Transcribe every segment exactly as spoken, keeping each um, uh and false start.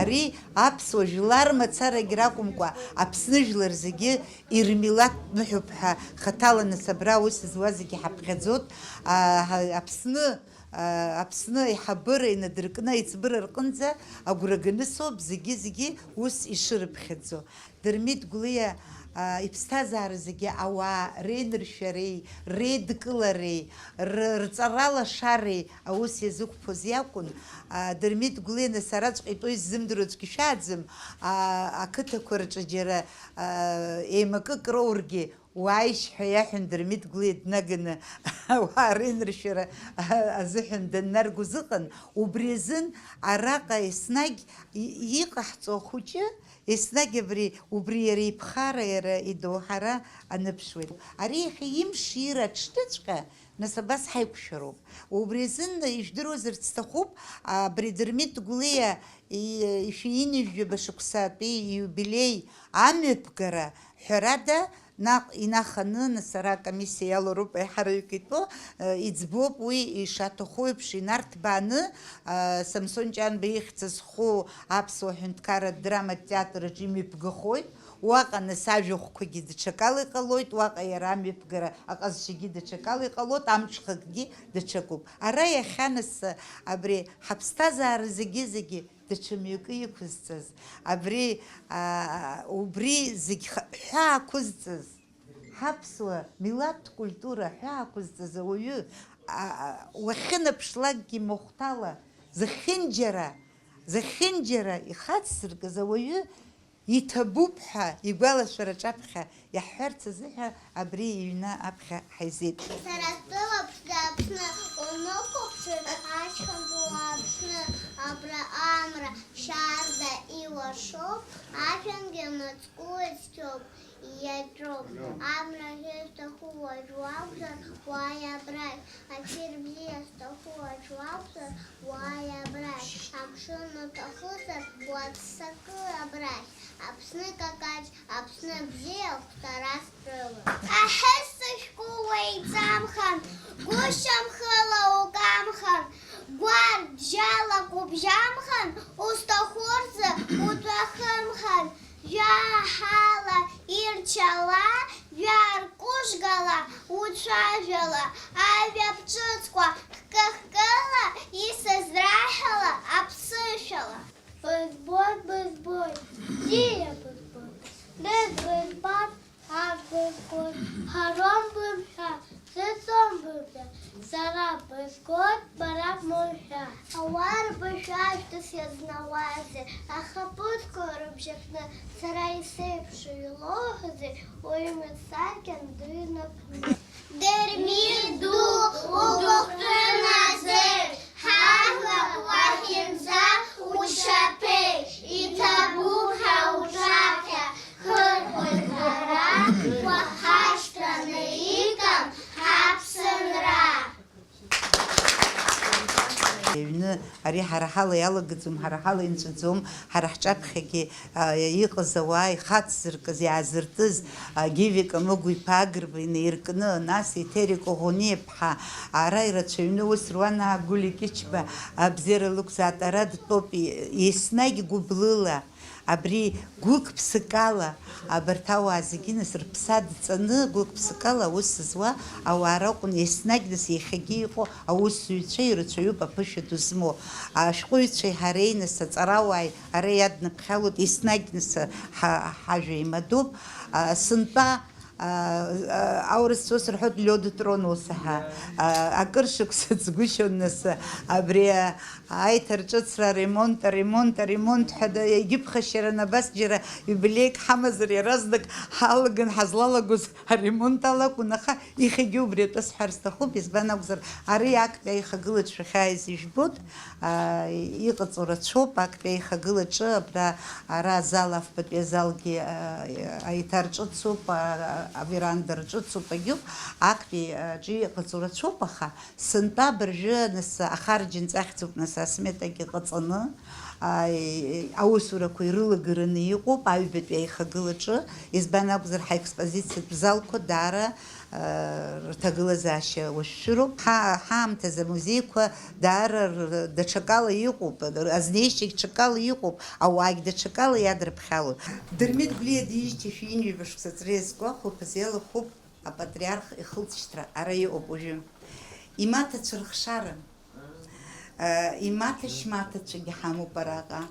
Ари аԥсуа жәлар мацарагь ракәымкәа, Аԥсны жәлар зегьы ирмилаҭ ныҳәоуп ҳәа хаҭала нас абра аус зуа зегьы ҳаԥхьаӡоит. А, ҳа-, Аԥсны, а, Аԥсны аиҳабыра инадыркны аиҵбыра рҟынӡа агәра ганы соуп зегьы-зегьы ус ишырыԥхьаӡо. Дырмит Гәлиа, а, иԥсҭазаара зегьы ауаа реиныршәареи, реидкылареи, р-, рҵаралашареи аус иазықәԥоз иакәын. А, Дырмит Гәлиа нас араҵәҟьа итәоу иззымдыруа аӡәгьы шәааӡам, а, ақыҭақәа рҿы џьара, а, еимакык роургьы, уааишь ҳәа иаҳәан, Дырмит Гәлиа днаганы ауаа реиныршәара азыҳәан даннаргоз ыҟан. Убри азын араҟа еснагь и-, иҟаҳҵо ахәыҷы, еснагь абри, убри иара иԥхара, иара идоуҳара аныԥшуеит. Ари иахьа имшира аҽныҵәҟьа, нас абас ҳаиқәшәароуп. Убри азын ижәдыруазарц сҭахуп, абри Дырмит Гәлиа и-, ишәи ҩынҩажәаба шықәсатәи ииубилеи амҩаԥгара, ҳәарада, наҟ инаханы, нас ара акомиссиа иалоу роуп аиҳараҩык итәы, э, иӡбоуп уи ишаҭаху еиԥш инарҭбааны, э, Самсон Ҷанба ихьӡ зху аԥсуа ҳәынҭқарратә драматә театр аҿы имҩаԥгахоит. Уаҟа нас ажәахәқәагьы даҽакала иҟалоит, уаҟа иара амҩаԥгара аҟазшьагьы даҽакала иҟалоит, амҽхакгьы даҽакуп. Ара иахьа нас абри ҳаԥсҭазаара зегьы-зегьы даҽа мҩакы иқәызҵаз, абри, аа, убри зегь х-, ҳәаа ақәызҵаз, ҳаԥсуа милаҭтә культура ҳәаа ақәызҵаз ауаҩы, а, а, уахьынаԥшлакгьы махәҭала зехьынџьара, зехьынџьара ихацзыркыз ауаҩы иҭабуп ҳәа игәалашәара аҿаԥхьа иаҳҳәарц азыҳәа абри иҩны аԥхьа ҳаизеит. Сара стәыла ԥшӡа Аԥсны, унықәыԥшыр, ашьхантәуа Аԥсны, абра амра шьарда илашоуп, ажәҩангьы мыцхәы ицқьоуп, иаҿоуп. Амра ҳәа изҭаху уажә уакәзар, уааи абрахь, афҩы бзиа зҭаху уажә уакәзар, уааи абрахь, амшын уҭахызар, уаццакы абрахь. Аԥсны какаҷ, Аԥсны бзиа, хәҭара стәыла. Аҳы, сышәҟәы уеиҵамхан, гәышьамхыла укамхан, гәарбжьалак убжьамхан, усҭаху рзы утәахымхан, жәаҳала ирчала, жәаркәыжгала уцәажәала, ажәаԥҽыӡқәа хкы-хкыла исызраҳәала аԥсышәала. Бызбоит, бызбоит, бзиа бызбоит, ныз бызбар, ар бызгоит, ҳаром бымҳәа, сыцом бымҳәа, сара бызгоит, бара бмыҳәа. Ауаа рбызшәа ашәҭыц иазнауазеи, ахаԥыцқәа рыбжьаҟны сара исеиԥшу илоуҳәозеи, уаҩы мыццакьан дыҩнаԥны. Дырмит ду, угәыхәтәы наӡеит, ҳажәлар уахьынӡа учаԥеит, иҭабуп ҳәа уҿаԥхьа хырхәоит ҳара, уаҳашьҭраны икым ҳаԥсынра. Аҩны ари ҳара ҳала иалагаӡом, ҳара ҳала инҵәаӡом, ҳара ҳҿаԥхьагьы а, иҟаз ауаа ихацзыркыз, иаазыртыз, а, Гиви Камыгә-иԥа Агрба инаиркны, нас Еҭери Коӷониа-ԥҳа, ара ирацәаҩны ус руан, аа, Гәлиа Кьычба, Абзера лықәзаат, ара дтәоуп, и-, еснагь гәыблыла, абри гәык-ԥсыкала, абарҭ ауаа зегьы нас рыԥсы адҵаны, гәык-ԥсыкала аус зуа ауаа ракәын, еснагь нас иахьагьы иҟоу аусзуҩцәа ирацәаҩуп аԥышәа ду змоу. Ашәҟәыҩҩцәеи ҳареи нас аҵарауааи ара иаднаԥхьалоит, еснагь нас ҳа-, ҳажәа еимадоуп. А, сынтәа, а, а, аурысцәа ус рҳәоит, лёд тронулся ҳәа. А, акыр шықәса ӡгәышьон нас абри, а, аиҭарҿыцра, аремонт, аремонт, аремонт ҳәа да-, егьыԥхашьараны абас џьара иубилеик ҳамазар иаразнак ҳалаган ҳазлалагоз аремонт ала акәын, аха иахьагьы убри атәы сҳәар сҭахуп, избан акәзар, ари актәи аихагылаҿ шәахьааиз ижәбоит, аа, иҟаҵоу рацәоуп, актәи аихагылаҿы абра, ара азал, афбатәи азалгьы, аа, аиҭарҿыцуп, аа, аверанда рҿыцуп, агьуп, актәи аҿы иҟаҵоу рацәоуп, аха сынтәа абыржәы нас ахарџь нҵәахьӡуп, нас асметагьы ҟаҵаны, аи-, аусурақәа ирылагараны иҟоуп аҩбатәи аихагылаҿы, избан акәзар, ҳаекспозициатә залқәа даара, а, рҭагылазаашьа уашәшәыроуп. Ҳа-, ҳаамҭазы амузеиқәа даара р-, даҽакала иҟоуп, азнеишьагь ҽакала иҟоуп, ауаагь даҽакала иадрыԥхьалоит. Дырмит Гәлиа диижьҭеи шәи ҩажәа шықәса ҵра иазку ахәылԥаз иалахәуп апатриарх ихылҵшьҭра, ара иҟоуп уажәы. Имаҭацәа рыхшара, а, имаҭа-шьмаҭацәагьы ҳамоуп араҟа.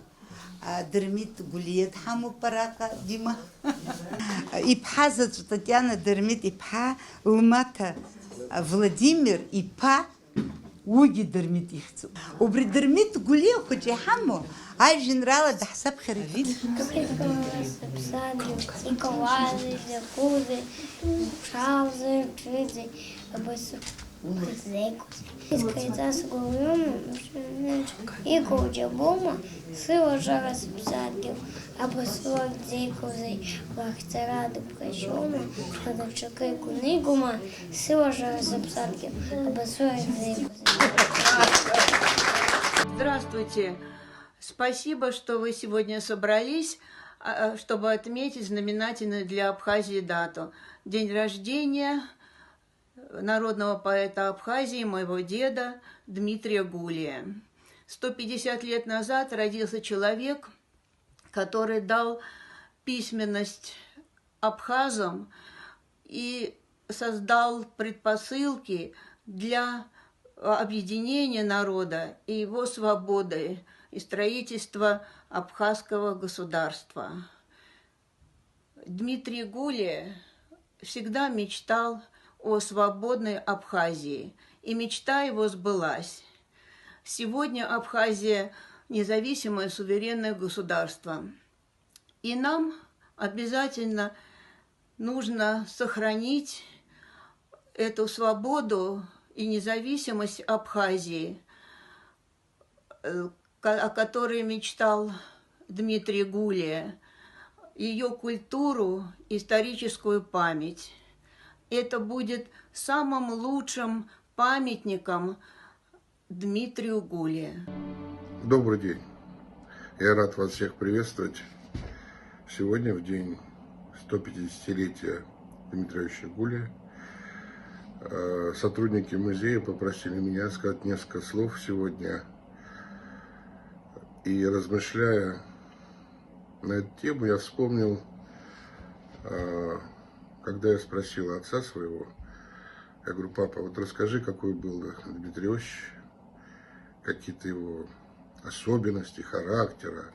А, Дырмит Гәлиа дҳамоуп араҟа, Дима. Иԥҳа заҵә Татиана Дырмит иԥҳа, лмаҭа Владимир иԥа, уигьы Дырмит ихьӡуп. Убри Дырмит Гәлиа хәыҷы иҳамоу ажәеинраала даҳзаԥхьар иҭахуп. Сыԥсадгьыл икауазеи, закәызеи, ԥшаауазеи, ҿыци, абасу. Изкаиҵаз гәаҩоума, мшәан, иҟоу џьабоума, сылашара сыԥсадгьыл, абасуак дзеиқәузеи, лахьӡара дыԥхашьоума, даҽакы игәнигоума, сылашара сыԥсадгьыл, абасуак дзеиқәузеи. Здравствуйте! Спасибо, что вы сегодня собрались, а, а, чтобы отметить знаменательную для Абхазии дату. День рождения народного поэта Абхазии, моего деда Дмитрия Гулия. Сто пятьдесят лет назад родился человек, который дал письменность абхазам и создал предпосылки для объединения народа и его свободы и строительства абхазского государства. Дмитрий Гулия всегда мечтал о свободной Абхазии, и мечта его сбылась. Сегодня Абхазия — независимое суверенное государство. И нам обязательно нужно сохранить эту свободу и независимость Абхазии, э, ко-, о которой мечтал Дмитрий Гулия, её культуру, историческую память. Это будет самым лучшим памятником Дмитрию Гулия. Добрый день. Я рад вас всех приветствовать. Сегодня, в день сто пятидесятилетия Дмитрия Ильича Гулия, э, сотрудники музея попросили меня сказать несколько слов сегодня. И, размышляя на эту тему, я вспомнил, э, когда я спросил отца своего, я говорю: «Папа, вот расскажи, какой был Дмитрий Ильич, какие-то его особенности характера,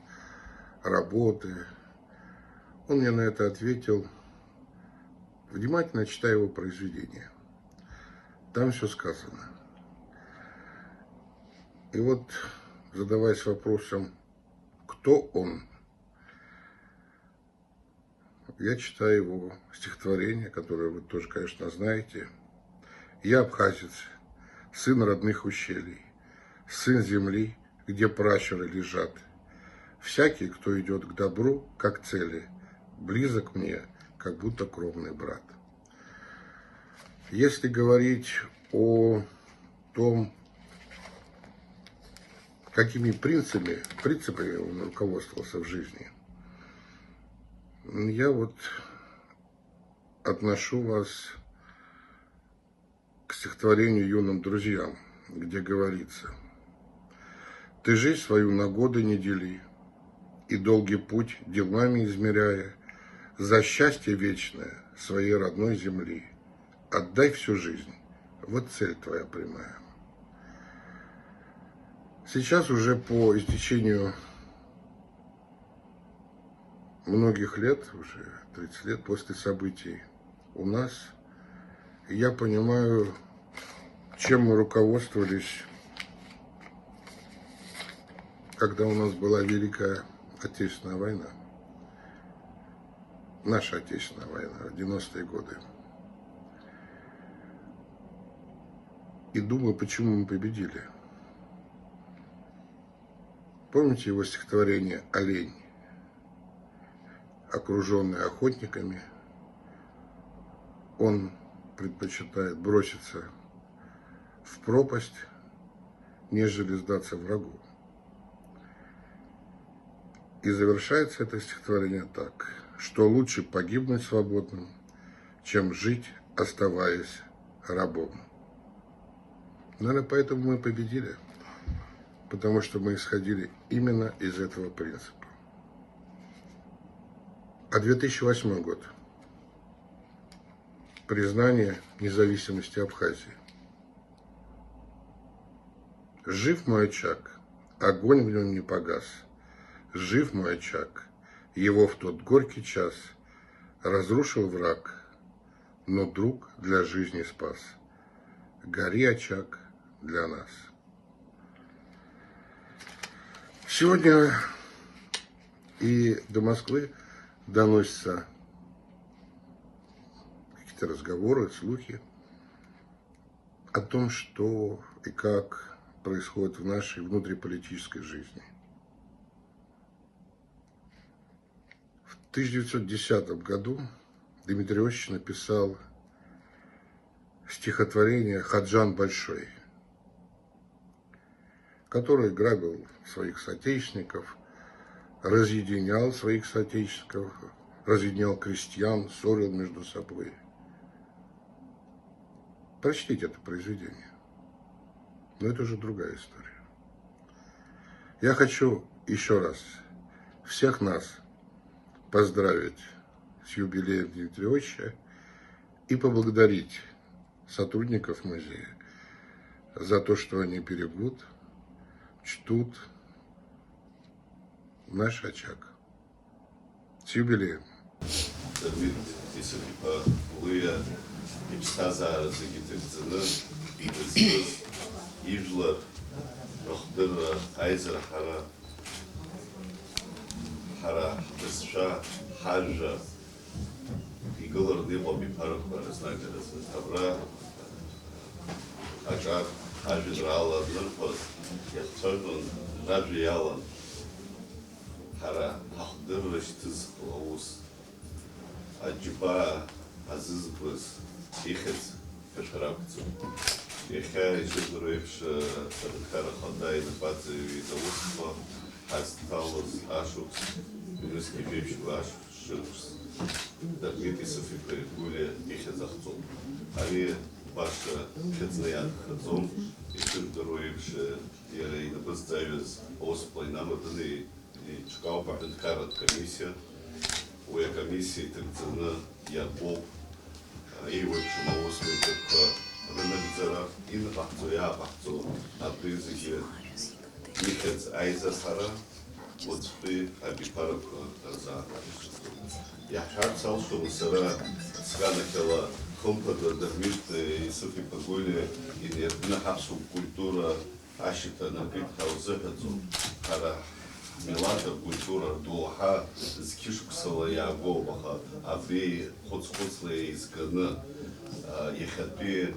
работы». Он мне на это ответил: «Внимательно читай его произведения. Там всё сказано». И вот, задаваясь вопросом, кто он, я читаю его стихотворение, которое вы тоже, конечно, знаете. «Я абхазец, сын родных ущелий, сын земли, где пращуры лежат. Всякий, кто идёт к добру, как цели, близок мне, как будто кровный брат». Если говорить о том, какими принципами, принципами он руководствовался в жизни, я вот отношу вас к стихотворению «Юным друзьям», где говорится: «Ты жизнь свою на годы не дели, и долгий путь делами измеряя, за счастье вечное своей родной земли отдай всю жизнь, вот цель твоя прямая». Сейчас уже по истечению многих лет, уже тридцать лет после событий у нас, я понимаю, чем мы руководствовались, когда у нас была Великая Отечественная война, наша Отечественная война в девяностые годы. И думаю, почему мы победили. Помните его стихотворение «Олень»? Окружённый охотниками, он предпочитает броситься в пропасть, нежели сдаться врагу. И завершается это стихотворение так, что лучше погибнуть свободным, чем жить, оставаясь рабом. Наверное, поэтому мы победили, потому что мы исходили именно из этого принципа. А две тысячи восьмой год. Признание независимости Абхазии. Жив мой очаг, огонь в нём не погас. Жив мой очаг, его в тот горький час разрушил враг, но друг для жизни спас. Гори, очаг, для нас. Сегодня и до Москвы доносятся какие-то разговоры, слухи о том, что и как происходит в нашей внутриполитической жизни. В тысяча девятьсот десятом году Дмитрий Иосифович написал стихотворение «Хаджан Большой», который грабил своих соотечественников, разъединял своих соотечественников, разъединял крестьян, ссорил между собой. Прочтите это произведение. Но это уже другая история. Я хочу еще раз всех нас поздравить с юбилеем Дмитрия Иосифовича и поблагодарить сотрудников музея за то, что они берегут, чтут наш очаг. С юбилеем! Дырмит Исыф-иԥа Гәлиа иԥсҭазаара зегьы ҭагӡаны изкыз ижәлар рыхдырра, аизара ҳара, ҳара ҳбызшәа, ҳажәа, игылараны иҟоуп иԥарақәа рызнагаразы. Абра аҿар ажәеинраала анырҳәоз иахцәажәон, ражәа иалан. Ҳара ҳахдырра шьҭызхуа аус, аџьабаа азызкуаз ихьӡ ҳәашәа ракәӡам. Иахьа ишыжәдыруа еиԥш, аҳәынҭқарра ахада инапаҵаҩ изы аусқәа ҳазҭалоз ашықәс, ҩнызқьи жәеиԥшьба ашықәс, Дырмит Исыф-иԥа Гәлиа ихьӡ ахҵоуп. Ари баша хьыӡла иаанхаӡом, ишыжәдыруа еиԥш, иара инапы зҵаҩыз аусԥла инамаданы иҿкаауп аҳәынҭқарратә комиссиа. Уи акомиссиа иҭагӡаны иарбоуп еиуеиԥшым аусмҩаԥгатәқәа рынагӡара, инаҟаҳҵо, иааҟаҳҵо абри зегьы ихьӡ аизасҳара, уаҵәтәи абиԥарақәа рзааҳәара. Иаҳҳәарц алшома, сара сганахьала, хымԥада, Дырмит Исыф-иԥа Гәлиа инеиркны ҳаԥсуа культура ашьаҭа анакит ҳәа узыҳәаӡом. Ҳара ҳмилаҭ акультура доуҳа зқьышықәсала иаагоуп, аха абри хәыц-хәыцла еизганы, а, иахьатәи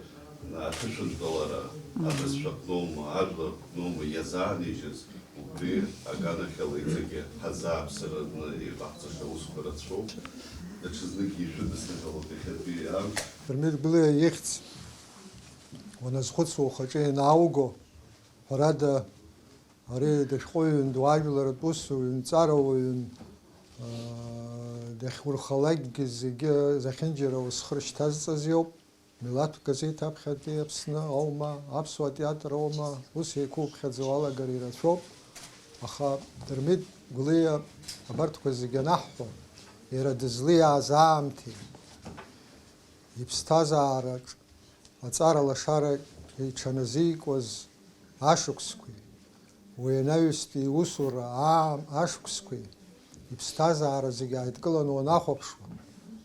аҭышәынтәалара, абызшәа кноума, ажәлар кноума иазаанижьыз, убри аганахьала иҵегьы ҳазааԥсараны иҟаҳҵаша аусқәа рацәоуп. Даҽазнык ишәыдысныҳәалоит иахьатәи амш. Дырмит Гәлиа ихьӡ уаназхәыцуа ухаҿы ианаауго, ҳәарада, ари дышәҟәыҩҩын, дуаажәларатә усуҩын, ҵарауаҩын, аа, дахьурхалакгьы зегьы зехьынџьара ус хы рышьҭазҵаз иоуп. Милаҭтә газеҭ аԥхьатәи Аԥсны аума, аԥсуа театр аума, ус еиқәыԥхьаӡоу алагара ирацәоуп. Аха Дырмит Гәлиа абарҭқәа зегьы анаҳҳәо, иара дызлиааз аамҭеи иԥсҭазаараҿ аҵара лашара иҽаназикуаз ашықәсқәеи, уи анаҩстәи иусура аам-, ашықәсқәеи, иԥсҭазаара зегьы ааидкыланы уанахәаԥшуа,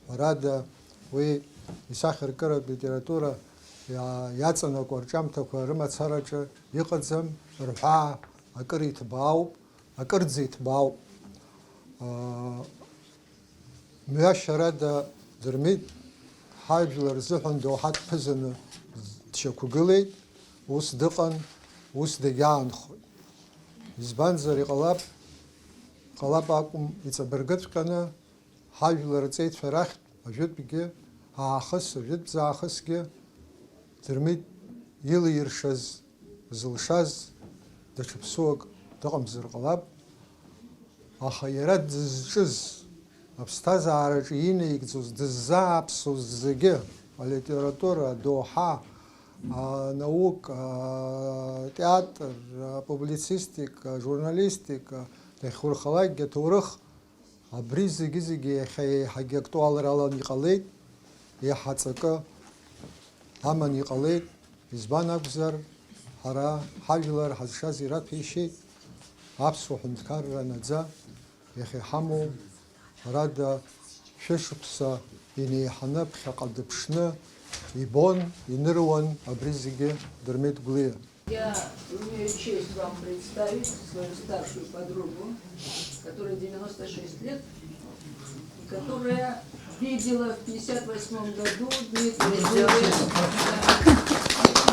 ҳәарада, уи исахьаркыратә литература иа-, иаҵанакуа рҿиамҭақәа рымацараҿы иҟаӡам рҳәаа акыр иҭбаауп, акырӡа иҭбаауп. Аа, Мҩашьарада, Дырмит ҳажәлар рзыҳәан доуҳа дԥызаны дшьақәгылеит, ус дыҟан, ус дагьаанхоит. Избанзар, иҟалап, ҟалап акәым, иҵабыргыҵәҟьаны ҳажәлар рҵеицәа рахьтә ажәытәгьы аахыс, ажәытәӡа аахысгьы Дырмит илиршаз, зылшаз даҽа ԥсуак дыҟамзар ҟалап. Аха иара дызҿыз, аԥсҭазаараҿы инеигӡоз, дыззааԥсоз зегьы, алитература, адоуҳа, анаука, атеатр, апублицистика, ажурналистика, дахьурхалакгьы аҭоурых, абри зегьы-зегьы иахьа еиҳагьы актуалралан иҟалеит, еиҳа ҵакы аман иҟалеит. Избан акәзар, ҳара ҳажәлар ҳазшаз ираҭәеишьеит, аԥсуа ҳәынҭқарра наӡа иахьа иҳамоу, ҳәарада, шәышықәса инеиҳаны ԥхьаҟа дыԥшны ибон, иныруан абри зегьы Дырмит Гәлиа. Я имею честь вам представить свою старшую подругу, которой девяносто шесть лет, и которая видела в пятьдесят восьмом году Дмитрия Гурьева. Да. И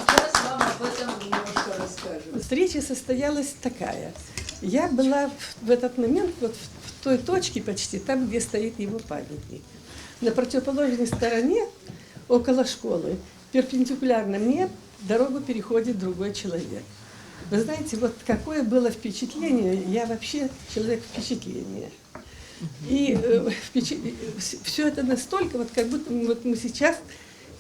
сейчас вам об этом немножко расскажем. Встреча состоялась такая. Я была в, в этот момент вот в, в той точке почти, там, где стоит его памятник. На противоположной стороне, около школы, перпендикулярно мне дорогу переходит другой человек. Вы знаете, вот какое было впечатление, я вообще человек впечатления. И э, все это настолько, вот как будто вот мы сейчас,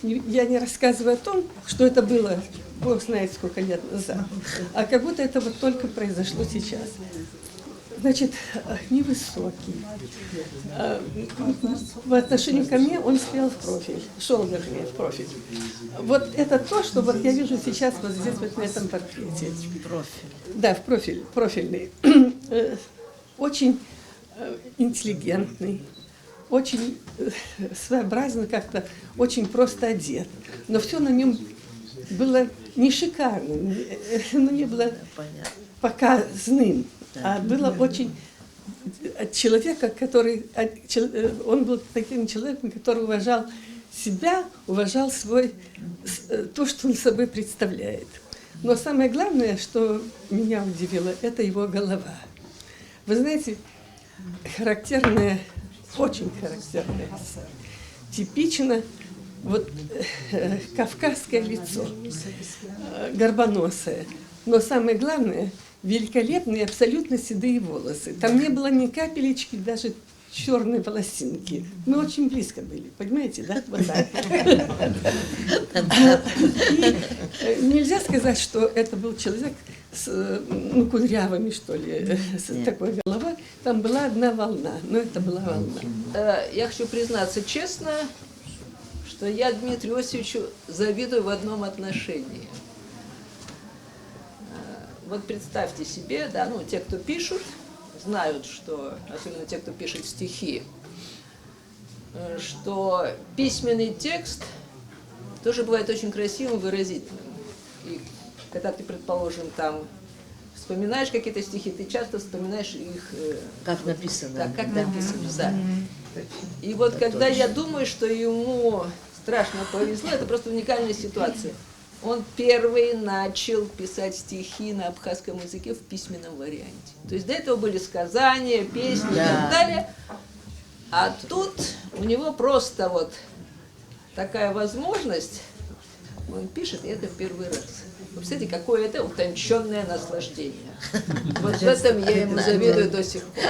я не рассказываю о том, что это было, Бог знает сколько лет назад, а как будто это вот только произошло сейчас. Значит, невысокий. По отношению ко мне он стоял в профиль, шел, вернее, в профиль. Вот это то, что вот я вижу сейчас вот здесь, вот на этом портрете. Профиль. Да, в профиль, профильный. Очень интеллигентный, очень своеобразно как-то, очень просто одет. Но все на нем было не шикарным, но не было показным, а было очень от человека, который, он был таким человеком, который уважал себя, уважал свой, то, что он собой представляет. Но самое главное, что меня удивило, это его голова. Вы знаете, характерное, очень характерное, типично вот кавказское лицо, горбоносое. Но самое главное, великолепные, абсолютно седые волосы. Там не было ни капелечки, даже черной волосинки. Мы очень близко были, понимаете, да? Вот так. И нельзя сказать, что это был человек с ну, кудрявыми, что ли, с такой головой. Там была одна волна, но это была волна. Я хочу признаться честно, что я Дмитрию Иосифовичу завидую в одном отношении. Вот представьте себе, да, ну, те, кто пишут, знают, что, особенно те, кто пишет стихи, что письменный текст тоже бывает очень красивым, выразительным. И когда ты, предположим, там вспоминаешь какие-то стихи, ты часто вспоминаешь их... Как написано. Да, как написано, да. И вот когда я думаю, что ему страшно повезло, это просто уникальная ситуация. Он первый начал писать стихи на абхазском языке в письменном варианте. То есть до этого были сказания, песни и так далее. А тут у него просто вот такая возможность. Он пишет, и это первый раз. Вы представляете, какое это утонченное наслаждение. Вот в этом я ему завидую до сих пор.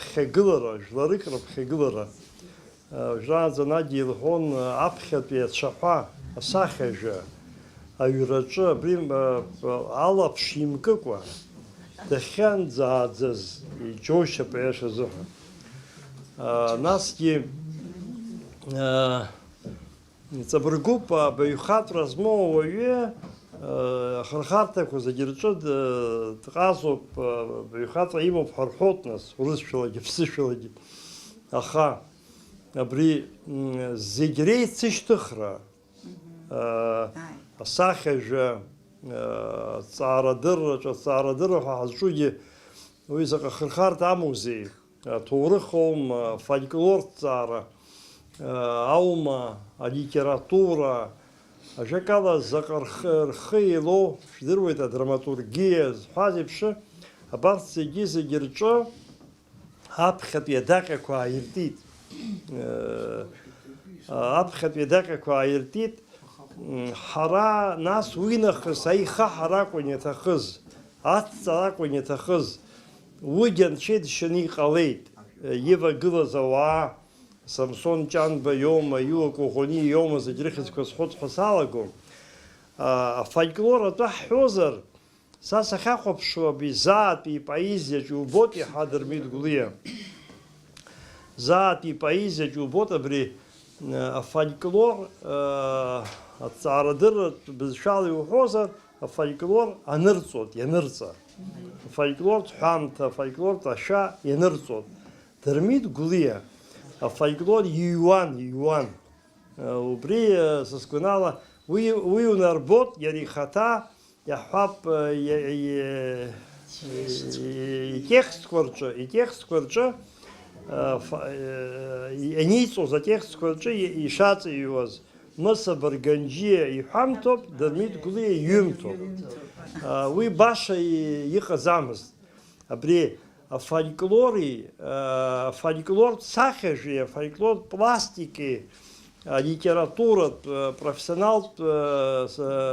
Ԥхьагылара, жәларык рыԥхьагылара. Уажәраанӡа Надиа илҳәон, аԥхьатәи ацәаҳәа, асахьажәа, аҩраҿы, абри, алаԥш имкыкәа, дахьынӡааӡаз иџьоушьап, аиаша азыҳәан. Насгьы, Иҵабыргуп, абаҩхатәра змоу ауаҩы, э, ахырхарҭақәа зегьы рҿы д-, дҟазоуп, э, абаҩхатәра имоуп ҳәа рҳәоит, нас, урысшәалагьы, ԥсышәалагьы. Аха абри, м, зегь реицышьҭыхра, э, Ааи. Асахьажәа, э, аҭҵаарадырраҿы, аҭҵаарадырра ҳәа ҳазҿугьы уи заҟа хырхарҭа амоузеи? Аҭоурых аума, афольклорҭҵаара аума, алитература, ажәакала, заҟа рхы, рхы еилоу, шәдыруеит, адраматургиа зҳәаз еиԥш, абарҭ зегьы, зегьы рҿы аԥхьатәи адаҟьақәа ааиртит. Аԥхьатәи адаҟьақәа ааиртит. Ҳара, нас, уинахыс аихаҳара акәын иаҭахыз, адҵара акәын иаҭахыз. Уигьы Анцәа иџьшьаны иҟалеит. Ивагылаз ауаа, Самсон Ҷанба иоума, Иуа Коӷониа иоума, зегь рыхьӡқәа сҳәоит ҳәа салагом. Афольклор атәы ҳҳәозар, Са сахьахәаԥшуа абри заатәи ипоезиаҿ иубоит иаҳа Дырмит Гәлиа. Заатәи ипоезиаҿ иубоит абри, э, афольклор, э, аҭҵаарадырратә бызшәала иуҳәозар, афольклор анырҵоит, ианырҵа. Афольклортә ҳәамҭа, афольклортә ашәа ианырҵоит. Дырмит Гәлиа афольклор иҩуан, иҩуан. Э, убри, э, са сгәанала, уи, уи унарбоит, иара ихаҭа иаҳҳәап, э, иа-, иа-, итекстқәа рҿы, итекстқәа рҿы, э, фа-, э, ианиҵоз атекстқәа рҿы и-, ишаҵаҩуаз, Мыса Барганџьиа иҳәамҭоуп, Дырмит Гәлиа иҩымҭоуп. Э, уи баша и-, иҟаӡамызт. Абри афольклори, афольклортә сахьажәи, афольклортә пластики, алитературатә, профессионалтә,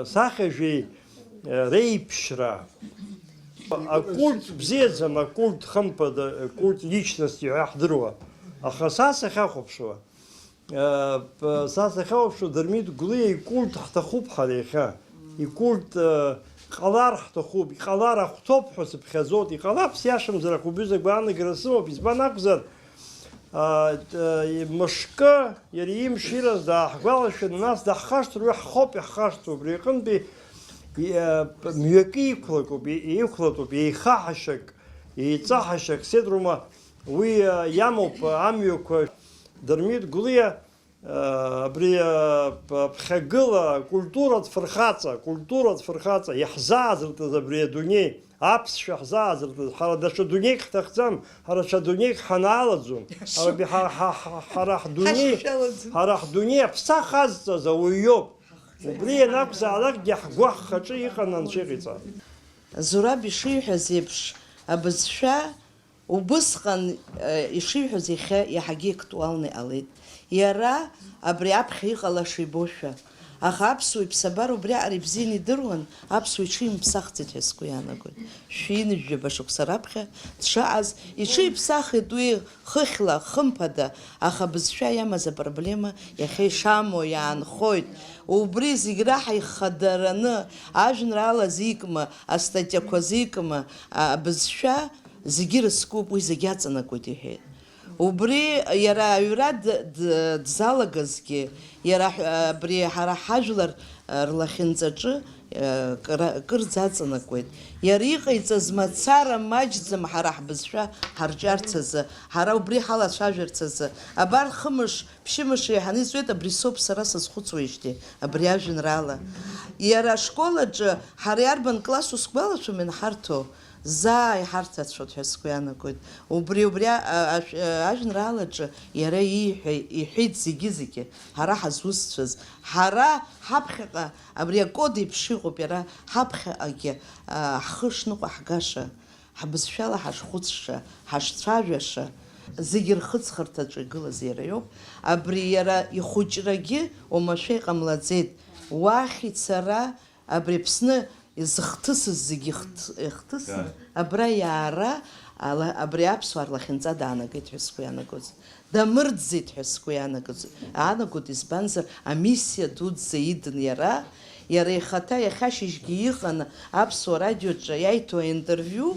сахьажәи реиԥшра. Акульт бзиаӡам, акульт хымԥада, акульт личности ҳәа иаҳдыруа. Аха са сахьахәаԥшуа, Э, п-, са сахьауԥшуа, Дырмит Гәлиа икульт ҳҭахуп ҳара иахьа. Икульт, э, ҟалар ҳҭахуп, иҟалар ахәҭоуп ҳәа сыԥхьаӡоит. Иҟалап, сиашамзар, ахәыҷы закәу аанагара сымоуп, избан акәзар, а, т-, э, мышкы иара имшираз дааҳгәалашәаны, нас даҳхашҭыр, уи ҳхоуп иаҳхашҭуа, убри аҟынтәи, и-, э, п-, мҩакы иқәлатәуп, и-, иқәлатәуп, еихаҳашьак, еиҵаҳашьак, сеидрума, уи, э, иамоуп, э, амҩақәа. Дырмит Гәлиа, э, абри, э, п-, ԥхьагыла акультуратә фырхаҵа, акультуратә фырхаҵа иаҳзааӡыртыз абри адунеи, аԥсшәа ҳзааӡыртыз, ҳара даҽа дунеик ҳҭахӡам, ҳара ҽа дунеик ҳанаалаӡом. Ҳара би-, ҳа-, ҳа-, ҳа-, ҳара ҳдунеи, Ҳашьцәалаӡом. Ҳара ҳдунеи аԥса хазҵаз ауаҩ иоуп. Убри ианакәзаалакгьы ҳгәы ҳхаҿы иҟан Анцәа иҟаиҵа. Зураб ишиҳәаз еиԥш, абызшәа Убысҟан, э, ишиҳәоз иахьа иаҳагьы актуалны иҟалеит. Иара абри аԥхьа иҟалаша ибошәа. Аха аԥсуа иԥсабара убриаҟара ибзианы идыруан, аԥсуа иҽимԥсахӡеит ҳәа сгәы иаанагоит. Шәи-нжәаба шықәса раԥхьа дшаҟаз, иҽиԥсахит уи хыхьла, хымԥада, аха абызшәа иамаз апроблема иахьа ишамоу иаанхоит. Убри зегь раҳа ихадараны, ажәеинраала зикма, астатиақәа зикма, а-, абызшәа Зегьы рыцкуп, уи зегьы аҵанакуеит, иҳәеит. Убри иара аҩра д-, д-, дзалагазгьы, иара ҳ-, абри ҳара ҳажәлар, э, рлахьынҵаҿы, э, кра-, кырӡа аҵанакуеит. Иара иҟаиҵаз мацара маҷӡам ҳара ҳбызшәа ҳарҿиарц азы, ҳара убри ҳалацәажәарц азы. Абар хымш, ԥшьымш еиҳаны иҵуеит, абри соуп сара сазхәыцуеижьҭеи, абри ажәеинраала. Иара ашкол аҿы ҳара иарбан класс усгәалашәом ианҳарҭо? Заа иҳарҭацәоит ҳәа сгәы иаанагоит. Убри, убри а-, ашә-, а-, ажәеинраалаҿы иара ииҳәа-, иҳәеит зегьы-зегьы, ҳара ҳазусҭцәаз, ҳара ҳаԥхьаҟа, абри акод еиԥш иҟоуп иара, ҳаԥхьаҟагьы, а, ҳхы шныҟәаҳгаша, ҳбызшәала ҳашхәыцша, ҳашцәажәаша, зегьы рхыҵхырҭаҿы игылаз иара иоуп. Абри иара ихәыҷрагьы уамашәа иҟамлаӡеит. Уахь ицара, Абри Аԥсны Изыхҭысыз зегьы ихҭ-, ихҭысны, абра иаара ала-, абри аԥсуаа рлахьынҵа даанагеит ҳәа сгәы иаанагоз. Дамырӡит ҳәа сгәы иаанагоз, аанагоит, избанзар, амиссиа дуӡӡа идын иара, иара ихаҭа иахьа ашьыжьгьы иҟан аԥсуа радиоҿы иаиҭо аинтервиу,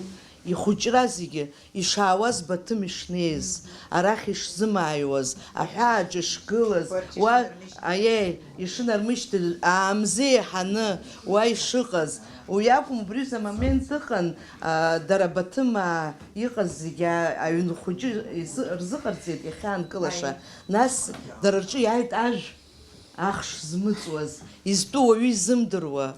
ихәыҷра зегьы ишаауаз Баҭым ишнеиз, арахь ишзымааиуаз, аҳәааҿ ишгылаз, уа, аиеи, ишынармышьҭыз, аамзеиҳаны уа ишыҟаз. Уи акәым, убри аҩыза амомент ыҟан, а, дара Баҭымаа иҟаз зегьы а-, аҩны хәыҷы изы-, рзыҟарҵеит иахьаанкылаша. Нас дара рҿы иааит ажә. Ахш змыҵуаз, изтәу уаҩы изымдыруа.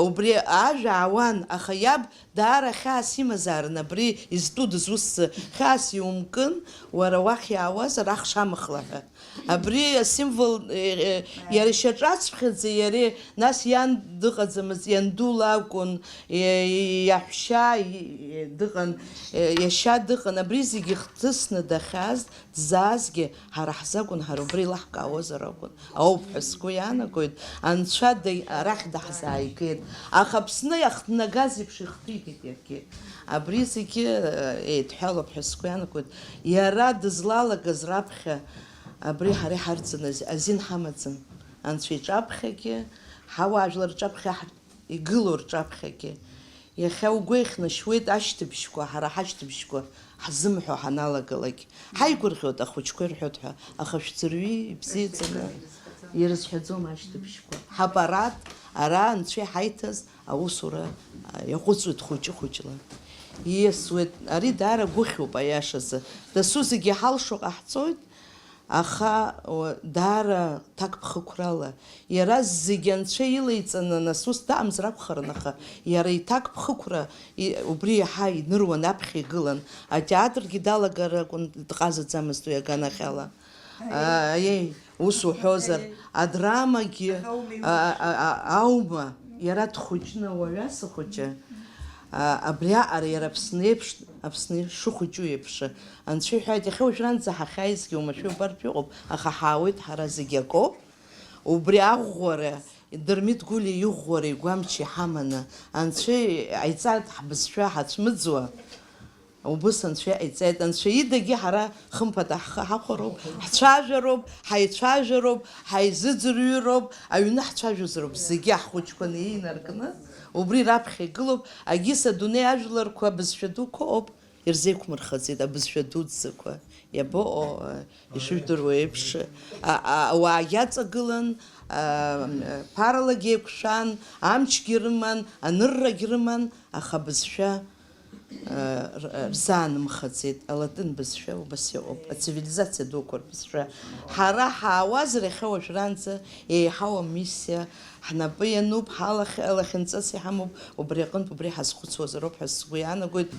Убри ажәа аауан, аха иаб даара хьаас имазаарын абри изтәу дызусҭзар, хьаас иумкын, уара уахь иаауазар, ахш амыхла ҳәа. Абри асимвол, е, е, иара ишьаҿацәхьаӡа иареи, нас иан дыҟаӡамызт, ианду лакәын, е, иаҳәшьа, е, дыҟан, е, иашьа дыҟан, абри зегьы ихҭысны дахьааз, дызаазгьы, ҳара ҳзы акәын, ҳара убри илаҳкаауазар акәын, ауп ҳәа сгәы иаанагоит, Анцәа даи-, арахь даҳзааигеит. Аха Аԥсны иахҭнагаз еиԥш ихҭигеит иаргьы. Абри зегьы, э, еидҳәалоуп ҳәа сгәы иаанагоит. Иара дызлалагаз раԥхьа абри ҳара иҳарӡын ази-, азин ҳамаӡам. Анцәа иҿаԥхьагьы, ҳауаажәлар рҿаԥхьа ҳ-, игылоу рҿаԥхьагьы. Иахьа угәы еихнашьуеит ашьҭыбжьқәа, ҳара ҳашьҭыбжьқәа ҳзымҳәо ҳаналагалак. Ҳаигәырӷьоит ахәыҷқәа ирҳәоит ҳәа, аха шәӡырҩи ибзиаӡаны ирызҳәаӡом ашьҭыбжьқәа. Ҳаппарат ара анцәа иҳаиҭаз аусура, а, иаҟәыҵуеит хәыҷы-хәыҷла. Ииасуеит, ари даара гәыхьуп аиашазы. Дасу зегьы иҳалшо ҟаҳҵоит, аха, о, даара ҭакԥхықәрала. Иара зегьы анцәа илеиҵаны, нас ус даамзар акәхарын, аха иара иҭакԥхықәра и-, убри иаҳа иныруан, аԥхьа игылан. Атеатргьы далагар акәын, дҟазаӡамызт уи аганахьала. Аиеи. Аиеи, ус уҳәозар, аиеи, адрамагьы, аха аума а, а, а, иухәыҷу? Аума, иара дхәыҷны, ауаҩы асы хәыҷы, а, абриаҟара иара Аԥсны еиԥш, Аԥсны шыхәыҷу еиԥш, анцәа иҳәааит, иахьа уажәраанӡа ҳахьааизгьы уамашәа иубартә иҟоуп, аха ҳаауеит ҳара зегьы акоуп. Убри аӷәӷәара, Дырмит Гәлиа иӷәӷәара игәамч иҳаманы, анцәа иҟаиҵааит ҳбызшәа ҳацәмыӡуа. Убыс анцәа иҟаиҵааит. Анцәа идагьы ҳара хымԥада ҳхы ҳахәароуп, ҳцәажәароуп, ҳаицәажәароуп, ҳаизыӡырҩроуп, аҩны ҳцәажәозароуп, зегьы ҳхәыҷқәа неинаркны, убри раԥхьа игылоуп, агьыс адунеи ажәларқәа бызшәа дуқәа ыҟоуп. Ирзеиқәмырхаӡеит абызшәа дуӡӡақәа. Иабаҟоу, ишыжәдыруа еиԥш, а, а, ауаагьы аҵагылан, а, ԥаралагьы еиқәшәан, амчгьы рыман, аныррагь рыман, аха абызшәа, а, р-, рзаанымхаӡеит. Алатын бызшәа убас иҟоуп, ацивилизациа дуқәа рбызшәа. Ҳара ҳаауазар иахьа уажәраанӡа еиҳау амиссиа ҳнапы иануп, ҳалахь-, лахьынҵас иҳамоуп, убри аҟынтә убри ҳазхәыцуазароуп ҳәа сгәы иаанагоит.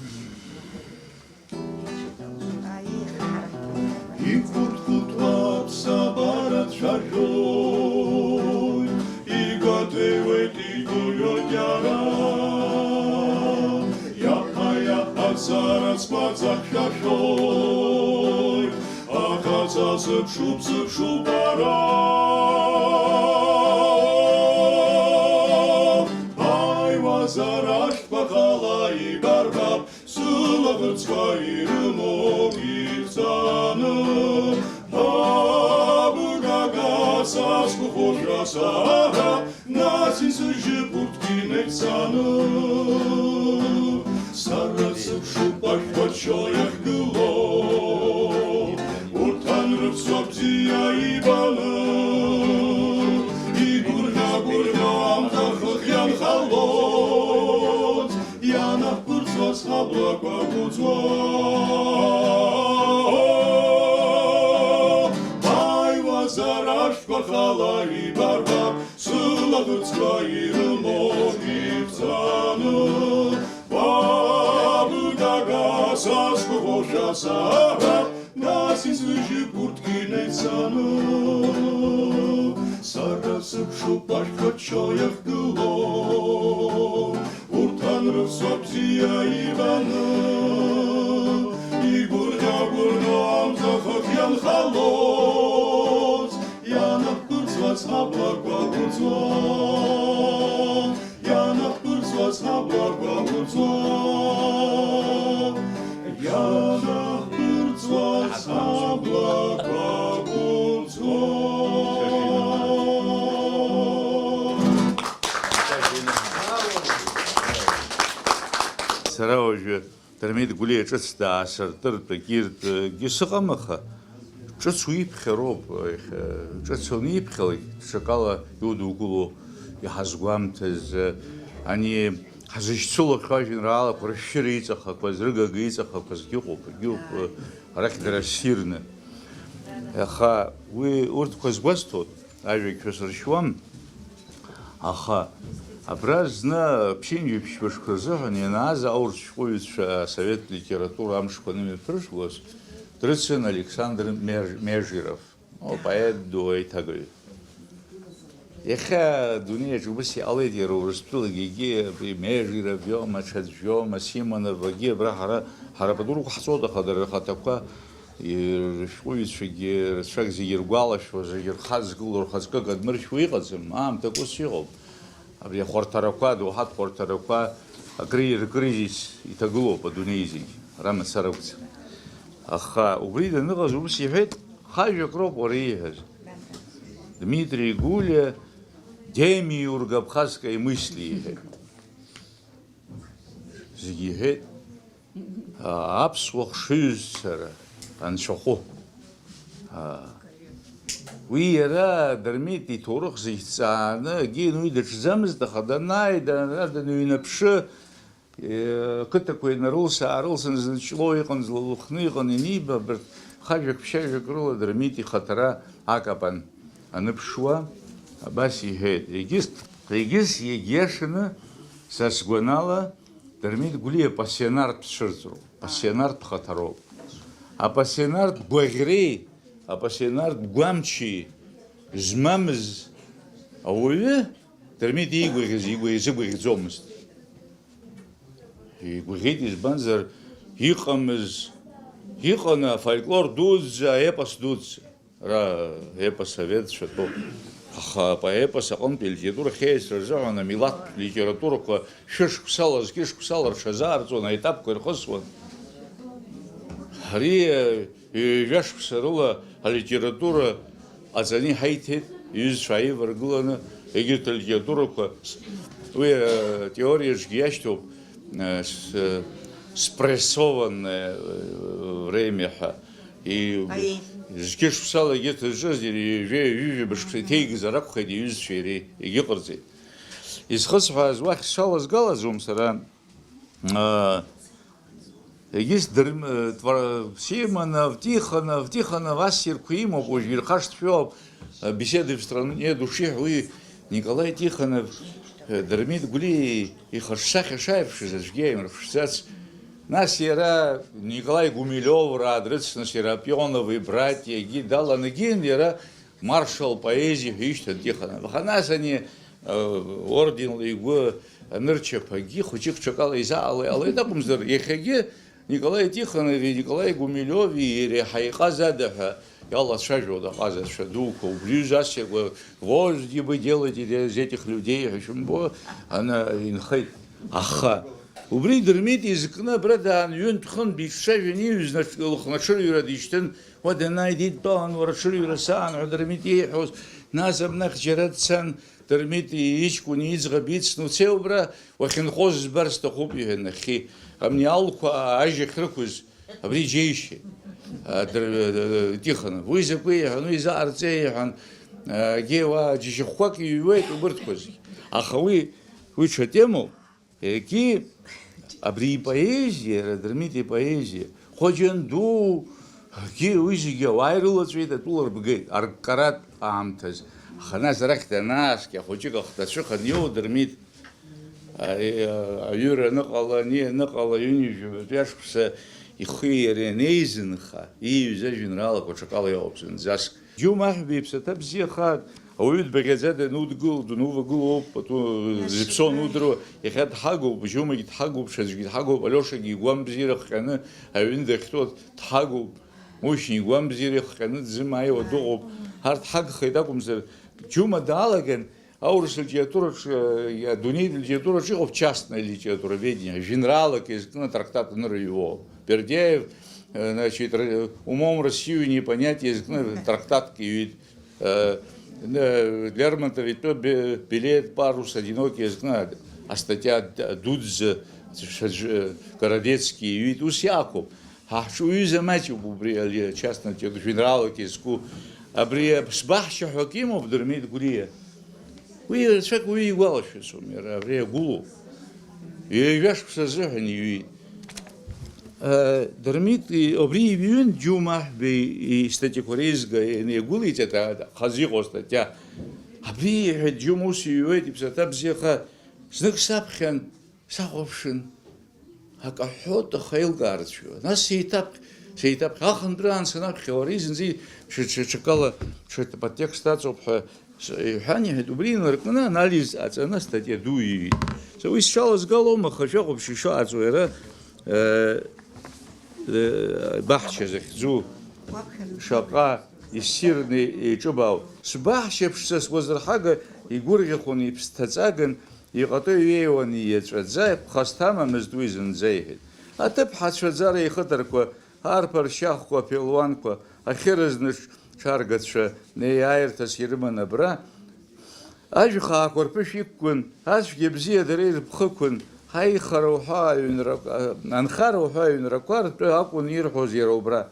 Иқәыҭ-қәыҭуа аԥсабара цәажәоит, игәаҭеиуеит, игәырҩоит иара. Иаҳа-иаҳа сара сгәаҵа хьшәашәоит, ахаҵа сыԥшуп, сыԥшуп ара. Бааиуазар ашәҭқәа хала ибарбап, сылаӷырӡқәа ирымоуп ихҵәаны. Абгага сазгәыхошәа саҳап, нас исыржьып урҭгьы инеиццаны. Сара сыԥшуп ашәҭқәа ччо иахьгылоу, урҭ анрыԥсуа бзиа ибаны. Игәырӷьа-гәырӷьо амца хыхь ианхалоз, ианаҳԥырҵуаз ҳаблақәа гәыӡуа. Бааиуазар ашәҭқәа хала ибарбап, сылаӷырӡқәа ирымоуп ихҵәаны. Бабгага сазгәыхошәа саҳап, нас исыжьып урҭгьы инеиццаны. Сара сыԥшуп ашәҭқәа ччо иахьгылоу, урҭ анрыԥсуа бзиа ибаны. Игәырӷьа-гәырӷьо амца хыхь ианхалоз, ианаҳԥырҵуаз ҳаблақәа гәыӡуа. Ианаҳԥырҵуаз Сара уажәы Дырмит Гәлиа ҿыц даасыртыртә, егьиртәгьы сыҟам, аха ҿыц уиԥхьароуп, иахьа ҿыц уаниԥхьалак, ҽакала иудукыло иҳазгәамҭаз, ани ҳзышьцылахьоу ажәеинраалақәа рышәшьыра иҵахақәаз, рыгага иҵахақәазгьы ыҟоуп, егьиуп, арахь дара ссирны. Аха уи урҭқәа згәасҭоит, ажәагь шәасыршьуам. Аха абра зны ԥшьынҩажәи ԥшьба шықәса рзыҳәан ианааз аурыс шәҟәыҩҩцәа асовет литература амшқәа анымҩаԥыржәлоз дрыцын Александр Меж-, Межиров, о, поет ду, аиҭагаҩы. Иахьа адунеиаҿ убас иҟалеит иара Урыстәылагьы, егьи абри Межиров иоума, ҽаӡә иоума, Симонов, егьи абра ҳара, ҳара пату рықәҳҵоит, аха дара рхаҭақәа Рышәҟәыҩҩцәагьы рацәак зегьы иргәалашәо, зегьы рхаҵгыло, рхаҵкы акы адмыршьуа иҟаӡам, аамҭак ус иҟоуп. Абри ахәарҭарақәа, адоуҳатә хәарҭарақәа, акри-, ркризис иҭагылоуп адунеи зегь, ара мацара акәӡам. Аха убри даныҟаз ус иҳәеит, хажәак роуп уара ииҳәаз. Дмитрий Гулиа, демиург абхазской мысли, иҳәеит. Зегьы иҳәеит, а, аԥсуа хшыҩзцара анцәахәы. А, уи иара Дырмит иҭоурых зегь ҵааны, егьин уи даҿӡамызт, аха данааи, дара даныҩнаԥшы, е, ақыҭақәа инарылс-аарылсын, зны Ҷлоу иҟан, злалыхны иҟан, ианиба, абарҭ хажәак-ԥшьажәак рыла Дырмит ихаҭара акапан аныԥшуа, абас иҳәеит, егьыс, егьыс иагьиашаны, са сгәанала, Дырмит Гәлиа пассионартә цәырҵроуп, пассионартә хаҭароуп. Апассионартә гәаӷьреи, апассионартә гәамчи змамыз ауаҩы Дырмит иигәаӷьыз игәа изыгәаӷьӡомызт. Игәаӷьит, избанзар, иҟамыз, иҟан афольклор дуӡӡа, аепос дуӡӡа. Ара епос аветцәа тәоуп. Аха апоепос аҟынтәи алитература ахьеицәа рзыҳәан амилаҭтә литературақәа шәышықәсала, зқьышықәсала рҽазаарҵон, аетапқәа ирхысуан. Ари, э, ҩажәа шықәса рыла алитература ҟаҵаны иҳаиҭеит, иҩызцәа ааиваргыланы, егьырҭ алитературақәа, уи, э, теориаҿгьы иашьҭоуп, э, с-, э, спрессованное, э, время ҳәа. И-, Аиеи. Зқьышықәсала егьырҭ зҿыз, ири-, ҩажәа, ҩажәа быжьқәса иҭеигазар акәхеит иҩызцәеи иареи, егьыҟарҵеит. Изхысҳәааз уахь сҽалазгалаӡом сара, аа, егьыс Дырм-, Твар-, Симонов, Тихонов, Тихонов ассирқәа имоуп, уажә ирхашҭшәоуп, «Беседы в стране души», уи Николай Тихонов, э, Дырмит Гәлиа ихаҿсахьа шааирԥшыз аӡәгьы иааимырԥшӡац. Нас иара Николай Гумилиовраа дрыцны, Серапионови братиагьы далан, егьин иара маршал поезиа ҳәа ишьҭан Тихонов. Аха нас ани, э, орденла игәы анырчаԥагьы, хәыҷык ҽакала изаала иҟалеит акәымзар, иахьагьы Николай Тихонови Николай Гумилиови иреиҳа иҟаз ада ҳәа иалацәажәон аҟазацәа дуқәа, убри ҩызас иакәы, «Вожди бы делайте из этих людей» ҳәа шәымбо, ана инхеит. Аха убри Дырмит изкны абра даан, ҩынтә-хынтә иҿцәажәан, иҩызнаҿ-, лыхнаҽырҩра дишьҭын, уа данааи дидтәалан, уара аҽырҩра саан ҳәа Дырмит иеиҳәоз, нас абнахь џьара дцан, Дырмит иҷкәын иӡӷаб ицны, «Уцеи убра, уахьынхоз збар сҭахуп», иҳәан, нахьхьи, амни алқәа ажь ахьрықәыз, абри џьеишьеит, а, дыр-, Тихонов. Уи закәи иҳәан, уи изаарҵеи иҳәан, а, егьи уа џьашьахәқәак иҩуеит убырҭқәа зегь. Аха уи, уи ҽа темоуп. Егьи абри ипоезиа, иара Дырмит ипоезиа, Хоџьан ду, егьи уи зегьы ауаа ирылаҵәеит, атәыла рбгеит, арккаратә аамҭазы. Аха нас арахь данааскьа, хәыҷык ахҭацәыхан иоу Дырмит, а, а, аҩыра аныҟала, ани аныҟала, ҩынҩажәи жәабатәи ашықәса ихи иареи анеизынха, ииҩыз ажәеинраалақәа ҽакала иҟоуп зынӡаск. Џьума Аҳәба иԥсаҭа бзиахааит, ауаҩы дбаӷьаӡа данудгыл, данувагылоуп, пату, зыԥсы анудыруа, иахьа дҳагоуп, Џьумагьы дҳагоуп, ҽаӡәгьы дҳагоуп, Алиошагьы игәамбзиара хҟьаны аҩны дахьтәоу дҳагоуп, Мушьни игәамбзиара ихҟьаны дзымааиуа дыҟоуп. Ҳарҭ ҳагхеит акәымзар, Џьума даалаган, аурыс литератураҿы, э, адунеи литератураҿы иҟоуп частное литературоведение, жәеинраалак иазкны атрактат анырыҩуоу. Бердяев, э, значит, р-, «Умом Россию не понять» иазкны трактатк иҩит. Э, э, Лермонтов итәы бе-, «Белеет парус одинокий» иазкны астатиа д-, дуӡӡа Шаӡә-, Городецки иҩит, ус иакәуп. Ҳа ҳҿы уҩыза маҷуп убри али-, частнатәи жәеинраалак иазку. Абри аԥсбаҳча ҳәа акы имоуп Дырмит Гәлиа. Уи рацәак уи игәалашәаӡом, иара абри агәылоуп. Ҩажәа шықәса азыҳәан иҩит. Э, Дырмит, и-, убри иҩын Џьума Аҳәбеи истатиақәа реизга ианигәылиҵеит, а, хазы иҟоу астатиа. Абри, иҳәеит, Џьума ус иҩуеит, иԥсаҭа бзиаха, знык саԥхьан, сахәаԥшын, акы аҳәоит, аха еилкаарц шәыҟоуп. Нас сеиҭаԥ-, сеиҭаԥхьа, ахынтәраан санаԥхьа, уара изынӡа ҽа-, ҽа-, ҽакала, ҽа-, текст аҵоуп ҳәа с-, иҳәан, иҳәеит, убри инаркны анализ аҵаны астатиа ду иҩит. Са уи сшалазгалом, аха шәахәаԥш ишаҟаҵо иара, э, э, баҳча захьӡу, шаҟа иссирны иҿыбаау. Сбаҳча ԥшӡа суазырҳага, игәырӷьахәын, иԥсҭаҵаган, иҟаҵо иҩеиуан ииаҵәаӡа, ԥхасҭамамызт уи зынӡа, иҳәеит. Аҭыԥҳацәа аӡара ихыҭарқәа, арԥаршьахқәа, аԥелуанқәа, ахьырызныш ҽаргацәа неиааирҭас ирыман абра. Ажәхаақәа рԥышә иқәкын, ацәгьа бзиа дара ирыԥхықәын, ҳаихара уҳәа аҩнрақәа, анхара уҳәа аҩнрақәа ртәы акәын ирҳәоз иара убра.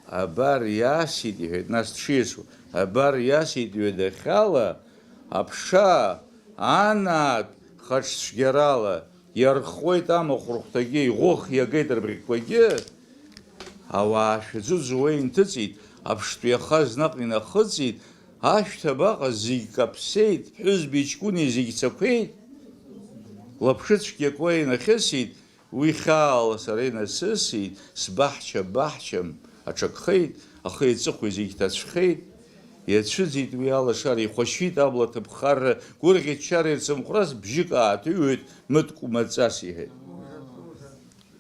Абар иасит, иҳәеит, нас дшиасуа, абар иасит ҩадахьала, аԥша, анаатә хаҿцәгьарала, иархуеит амахә рыхәҭагьы, иӷәых иагеит рыбӷьқәагьы. Ауаа шәаӡәы-ӡәӡәуа инҭыҵит, аԥштәы иахаз наҟ инахыҵит, ашәҭ абаҟаз зегь каԥсеит, ԥҳәызбеи ҷкәыни зегь цақәеит. Лаԥшыцәгьакуа инахьысит, уи хьаала сара инасысит, сбаҳча баҳчам, аҽакхеит, ахи аҵыхәеи зегь ҭацәхеит. Иацәыӡит уи алашара, ихәашьит абла ҭыԥхарра, гәырӷьа-ччара ирцымхәрас бжьык ааҭыҩуеит, мыткәмаҵас иҳәеит.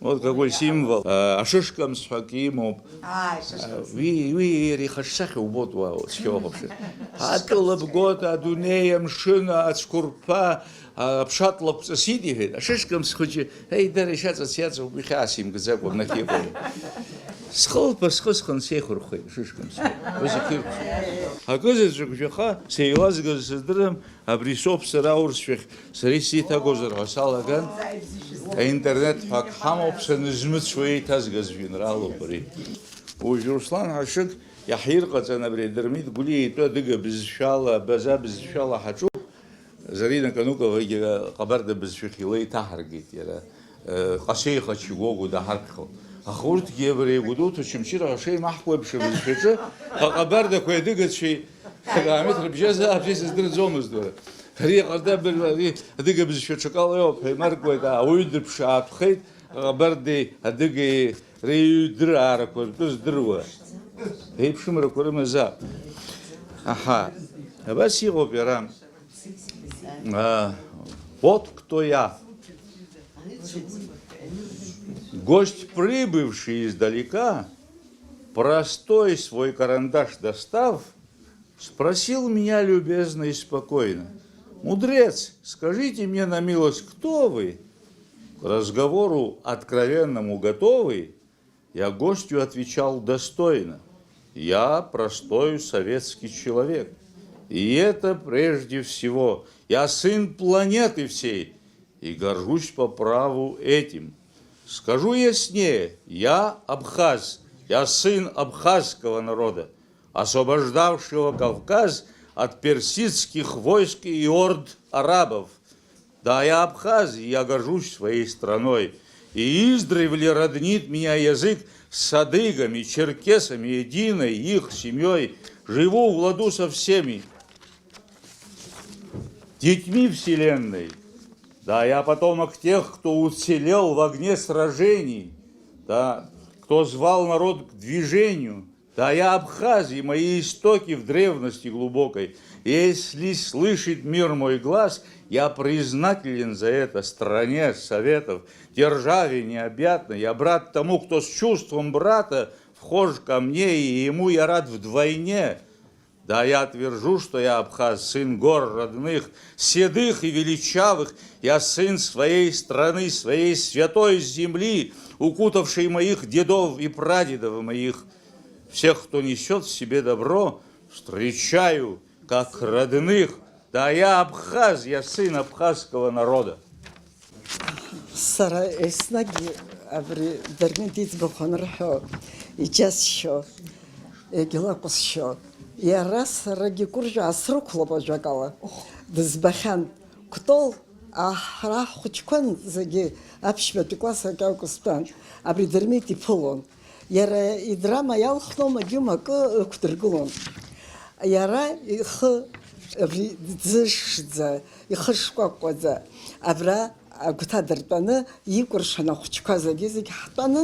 Вот какой символ. А, ашышкамс ҳәа акы имоуп. Ааи, ашышкамс. А, уи, уи иара ихаҿсахьа убоит уа, цқьа уахәаԥшыр. Атәыла бгоит, адунеи, амшын, ацәқәырԥа, а, аԥша тлакәҵасит, иҳәеит. Ашышкамс хәыҷы, еи, дара ишаҵац иаҵоуп, уи хьаас имгаӡакәа абнахь иҟоуп. Схылԥа схысхын сеихырхәеит, ашышкамс. Ус ихиркәшоит. Акызаҵәык жәаха, сеилазгаз сыздырам, Абри соуп сара аурысшәахь сара исзеиҭагозар ҳәа салаган, аинтернет ҳәа ак ҳамоуп, санызмыцәо еиҭазгаз жәеинраалоуп ари. Уажә Руслан Ҳашыг иаҳирҟаҵан абри Дырмит Гәлиа итәы адыга бызшәала, абаза бызшәала ҳаҿуп. Зарина Кануковагьы ҟабарда бызшәахь илеиҭаҳаргеит иара. Ҟасеиха Чигогу даҳарԥхьо. Аха урҭгьы абри Гәдоуҭа Очамчыра ҳәа шеимаҳкуа еиԥш абызшәаҿы аҟабардақәеи адыгацәеи акилометр бжьазаап, бжьа сыздырӡомызт уара. Ари аҟарда абыржәы ари адыга бызшәа ҽакала иоуп ҳәа имаркуеит, ауаҩы дыԥшаатәхеит, аҟабардеи адыгеи реиҩдыраарақәа ртәы здыруа. Еиԥшымрақәа рымазаап. Аҳа, абас иҟоуп иара. А, вот кто я. Гость, прибывший издалека, простой свой карандаш достав, спросил меня любезно и спокойно: «Мудрец, скажите мне на милость, кто вы? К разговору откровенному готовы?» Я гостю отвечал достойно: «Я простой советский человек. И это прежде всего. Я сын планеты всей и горжусь по праву этим. Скажу яснее: я абхаз, я сын абхазского народа, освобождавшего Кавказ от персидских войск и орд арабов. Да, я абхаз, и я горжусь своей страной. И издревле роднит меня язык с адыгами, черкесами, единой их семьей. Живу в ладу со всеми детьми вселенной. Да, я потомок тех, кто уцелел в огне сражений, да, кто звал народ к движению. Да, я абхаз, и мои истоки в древности глубокой. Если слышит мир мой глас, я признателен за это стране Советов, державе необъятной. Я брат тому, кто с чувством брата вхож ко мне, и ему я рад вдвойне. Да, я твержу, что я абхаз, сын гор родных, седых и величавых, я сын своей страны, своей святой земли, укутавшей моих дедов и прадедов моих. Всех, кто несёт в себе добро, встречаю как родных. Да, я абхаз, я сын абхазского народа. Сара еснагь абри Дырмит иӡбахә анырҳәо, иџьасшьо, егьлакәысшьо, иара сарагьы Кәыржә аасрықәлап ажәакала, дызбахьан. Кәтол, аҳ-, ҳара ҳхәыҷқәан зегьы аԥшьбатәи класс акьаҿ стәан, абри Дырмит иԥылон. Иара идрама иалхноу Мадиума акы ықәдыргылон. Иара ихы абри ӡышӡа, ихы шкәакәаӡа, абра агәҭа дыртәаны, икәыршан ахәыҷқәа зегьы-зегь ҳтәаны,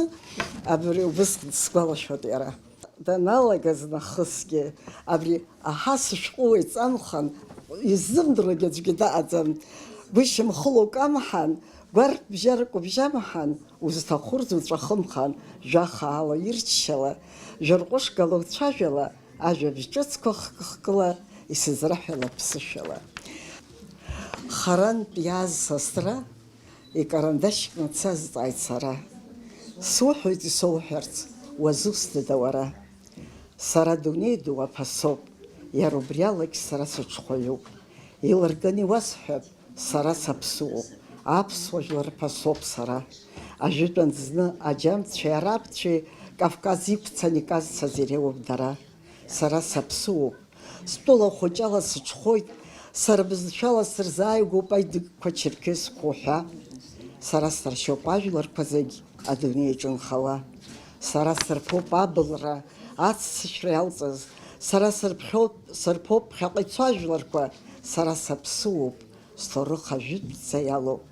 абри убысҟан сгәалашәоит иара. Даналагаз нахысгьы, абри аҳа сышәҟәы уеиҵамхан, иззымдыруагь аӡәгьы даҟаӡам. Гәышьамхыла укамҳан, гәарԥ бжьарак убжьамҳан, узҭаху рзы уҵәахымхан, жәа хаала ирччала, жәырҟәышгала уцәажәала, ажәабжь ҿыцқәа хкы-хкыла, исызраҳәала ԥсышәала. Харантә иааз сасра, икарандашьк мацазҵааит сара. Суҳәоит исоуҳәарц, уазусҭада уара? Сара дунеи ду аԥасоуп, иара убриалагь сара сыҽхәаҩуп. Илырганы иуасҳәап, сара саԥсуоуп, аԥсуа жәлар рԥасоуп сара. Ажәытәан зны аџьамцәеи арабцәеи Кавказ иқәцан иказцаз иреиуоуп дара. Сара саԥсуоуп. Стәыла хәыҷала сыҽхәоит, сара бызшәала сырзааигәоуп аидыкқәа черқьесқәа уҳәа. Сара сыршьоуп ажәларқәа зегь адунеи аҿы нхауа. Сара сырԥоуп абылра, аццышәра иалҵыз, сара сырԥхьоуп, сырԥоуп ԥхьаҟа ицо ажәларқәа, сара саԥсуоуп, сҭоурых ажәытәӡа иалоуп.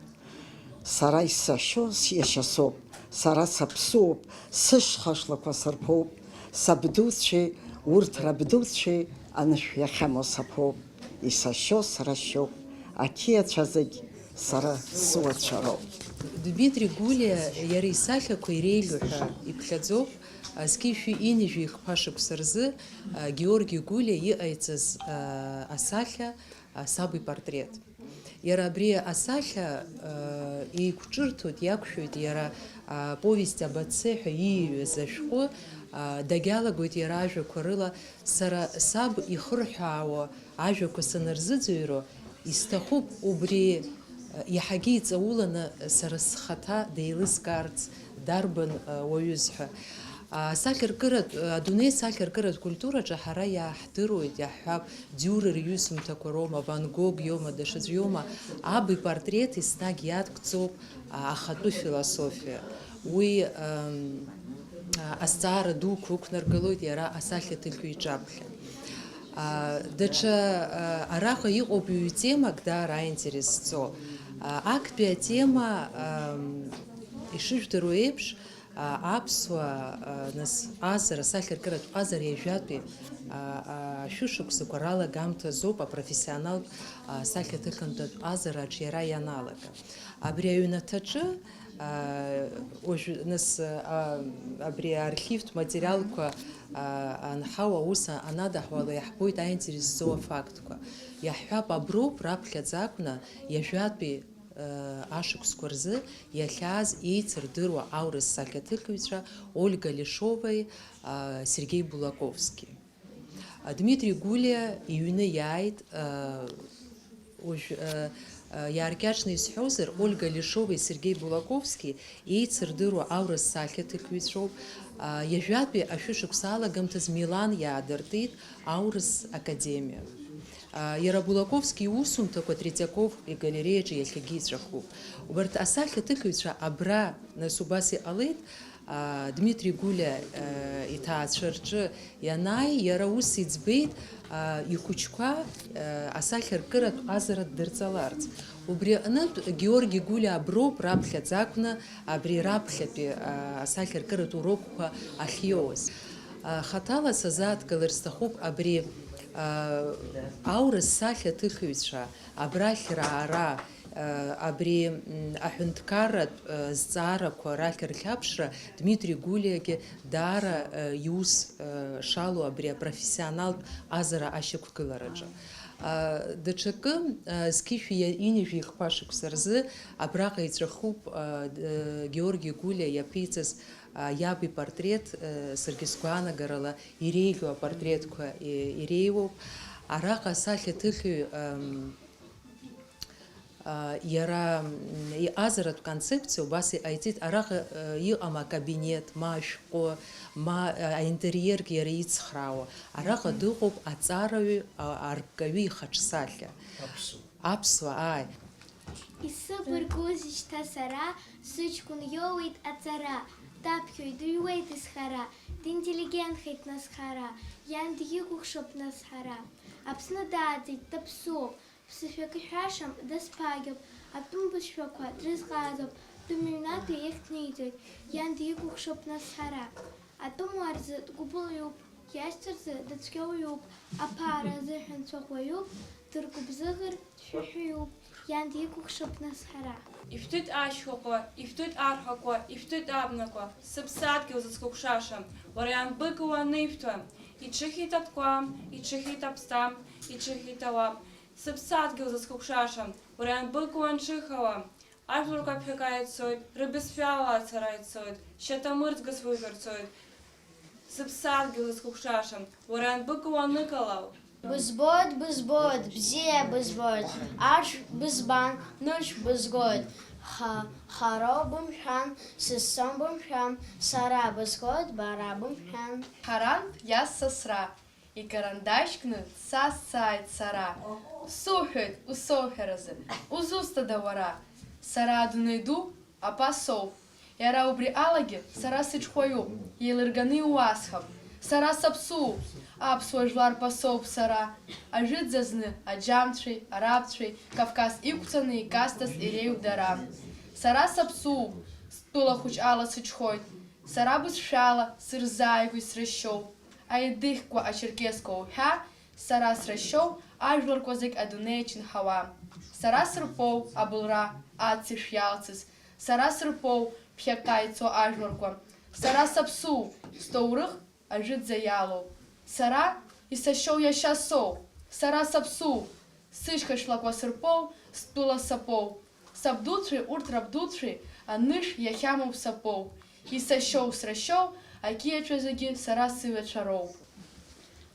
Сара исашьо сиашьа соуп, сара саԥсуоуп, сышьха шлақәа сырԥоуп, сабдуцәеи урҭ рабдуцәеи анышә иахьамоу саԥоуп, исашьо сара шьоуп, ақьиацәа зегь сара сыуацәа роуп. Дмитри Гулиа иара исахьақәа иреиӷьу ҳәа иԥхьаӡоуп, зқьи шәи ҩынҩажәи хԥа шықәса рзы, а, Георги Гулиа иҟаиҵаз, а, асахьа, а, Саб ипортрет. Иара абри асахьа, а, еиқәҿырҭоит, иақәшәоит иара, а, повесть Абацеҳәа ииҩыз ашәҟәы, а, дагьалагоит иара ажәақәа рыла, сара саб ихырҳәаауа ажәақәа санырзыӡырҩуа, исҭахуп убри, а, иаҳагьы иҵауланы сара схаҭа деилыскаарц дарбан, а, уаҩыз ҳәа. Асахьаркыратә, адунеи асахьаркыратә культураҿы ҳара иааҳдыруеит, иаҳҳәап, Диура рҩысымҭақәа роума, Ван Гог иоума, даҽаӡә иоума, аб ипортрет еснагь иадгӡоуп, а, ахатәы философиа. Уи, ам, а, азҵаара дуқәа ықәнаргылоит иара асахьаҭыхҩы иҿаԥхьа. А, даҽа, а, араҟа иҟоуп ҩ-темак даара аинтерес зҵо. А, актәи атема, ам, ишыжәдыруа еиԥш, а, аԥсуа, а, нас, ҟазара, асахьаркыратә ҟазара ҩажәатәи, а, а, ашәышықәсақәа ралагамҭа азоуп апрофессионалтә, а, сахьаҭыхымҭатә ҟазара аҿиара ианалага. Абри аҩнаҭаҿы, а, уажә, нас, а, абри архивтә материалқәа, а, анҳау, аус анадаҳуала, иаҳбоит аинтерес зҵоу афактқәа. Иаҳҳәап, аброуп раԥхьаӡа акәны ҩажәатәи ашықәсқәа рзы иахьааз еицырдыруа аурыс сахьаҭыхҩцәа Ольга Лешоваи, а, Сергеи Булаковски. А, Дмитри Гулиа иҩны иааит, а, уажә, а, а, иааркьаҿны исҳәозар, Ольга Лешовеи Сергеи Булаковски еицырдыруа аурыс сахьаҭыхҩцәоуп. А, ҩажәатәи ашәышықәса алагамҭаз Милан иаадыртит аурыс академиа. А, иара Булаковски иусумҭақәа Третьаков игалереиаҿы иахьагьы иҵәахуп. Убарҭ асахьаҭыхҩцәа абра, нас, убас иҟалеит, а, Дмитри Гулиа, а, иҭаацәа рҿы ианааи, иара ус иӡбеит, а, ихәыҷқәа, а, асахьаркыратә ҟазара ддырҵаларц. Убри аҟнытә Георги Гулиа аброуп раԥхьаӡа акәны абри раԥхьатәи, а, асахьаркыратә урокқәа ахьиоуз. А, хаҭала сазааҭгылар сҭахуп абри, а, аурыс сахьаҭыхҩцәа абрахь раара, а, абри, м, аҳәынҭқарратә, а, зҵаарақәа рахь рхьаԥшра Дмитри Гулиагьы даара, а, иус, а, шалоу абри апрофессионалтә ҟазара ашьақәгылараҿы. А, даҽакы, а, зқьи шәи ҩынҩажәи хԥа шықәса рзы абраҟа иҵәахуп, а, д-, Георги Гулиа иаԥиҵаз, а, иаб ипортрет, а, саргьы сгәаанагарала иреиӷьу апортретқәа, и-, иреиуоуп. Араҟа асахьаҭыхҩы, ам, Иара иҟазаратә концепциа убас иҟаиҵеит, араҟа иҟам акабинет, ма ашәҟәы, ма аинтериергьы иара ицхраауа. Араҟа дыҟоуп аҵараҩы, арккаҩы ихаҿсахьа. Аԥсуа, ааи. Исыбаргәузеи шьҭа сара, сыҷкәын иоуеит аҵара, даԥхьоит, дыҩуеит изхара, динтеллигентхеит нас хара, иан дикәыхшоуп нас ҳара. Аԥсны дааӡеит, даԥсуоуп, ԥсышәак иҳәашам, дазԥагьоуп, атәым бызшәақәа дрызҟазоуп, дымыҩнатәи ихьӡ ниҵоит, иан дикәыхшоуп нас ҳара. Атәымуаа рзы дгәыбылҩуп, иашьцәа рзы дыцәгьауаҩуп, аԥара азыҳәан цәаӷәаҩуп, дыргәыбзыӷыр дшәаҳәаҩуп, иан дикәыхшоуп нас ҳара. Ишәҭит ашьхақәа, ишәҭит арҳәақәа, ишәҭит абнақәа, сыԥсадгьыл зыцкәыкәшаша, уара ианбыкуа анышәҭуа? Иҽыхьит атҟәа, иҽыхьит аԥсҭа, иҽыхьит ауа, сыԥсадгьыл зыцкәыкәшаша, уара ианбыкуа анҽыхауа? Ажәларқәа ԥхьаҟа ицоит, рыбызшәала ацара ицоит, шьаҭамырӡга сужәлар цоит. Сыԥсадгьыл зыцкәыкәшаша, уара ианбыкуа аныкалау? Бызбоит, бызбоит, бзиа бызбоит, аҽ бызбан, ныҽ бызгоит, ха, хароу бымшәан, сыссоу бымшәан, сара бызгоит, бара бымшәан. Ҳарантә иассасра. Икарандашь кны дсазҵааит сара, суҳәоит усоуҳәаразы, узусҭада уара? Сара адунеи ду апа соуп, иара убри алагьы сара сыҽхәаҩуп, еилырганы иуасҳәап, сара саԥсуоуп, аԥсуа жәлар рпа соуп сара, ажәытәӡа зны аџьамцәеи арабцәеи Кавказ иқәҵаны икасҭаз иреиуоуп дара. Сара саԥсуоуп, стәыла хәыҷ ала сыҽхәоит, сара бызшәала сырзааигәоуп, срашьоуп. Аедыхьқәа ачерқьесқәа уҳәа, сара срашьоуп ажәларқәа зегь адунеи ачынҳауа. Сара сырпоуп абылра аццышә иалҵыз, сара сырпоуп ԥхьаҟа ицо ажәларқәа. Сара саԥсуоуп, сҭоурых ажәытәӡа иалоуп. Сара исашьоу иашьа соуп, сара саԥсуоуп, сышьха шлақәа сырпоуп, стәыла сапоуп. Сабдуцәеи урҭ рабдуцәеи анышә иахьамоу сапоуп, исашьоу срашьоуп, ақьиацәа зегьы сара сыҩацәа роуп.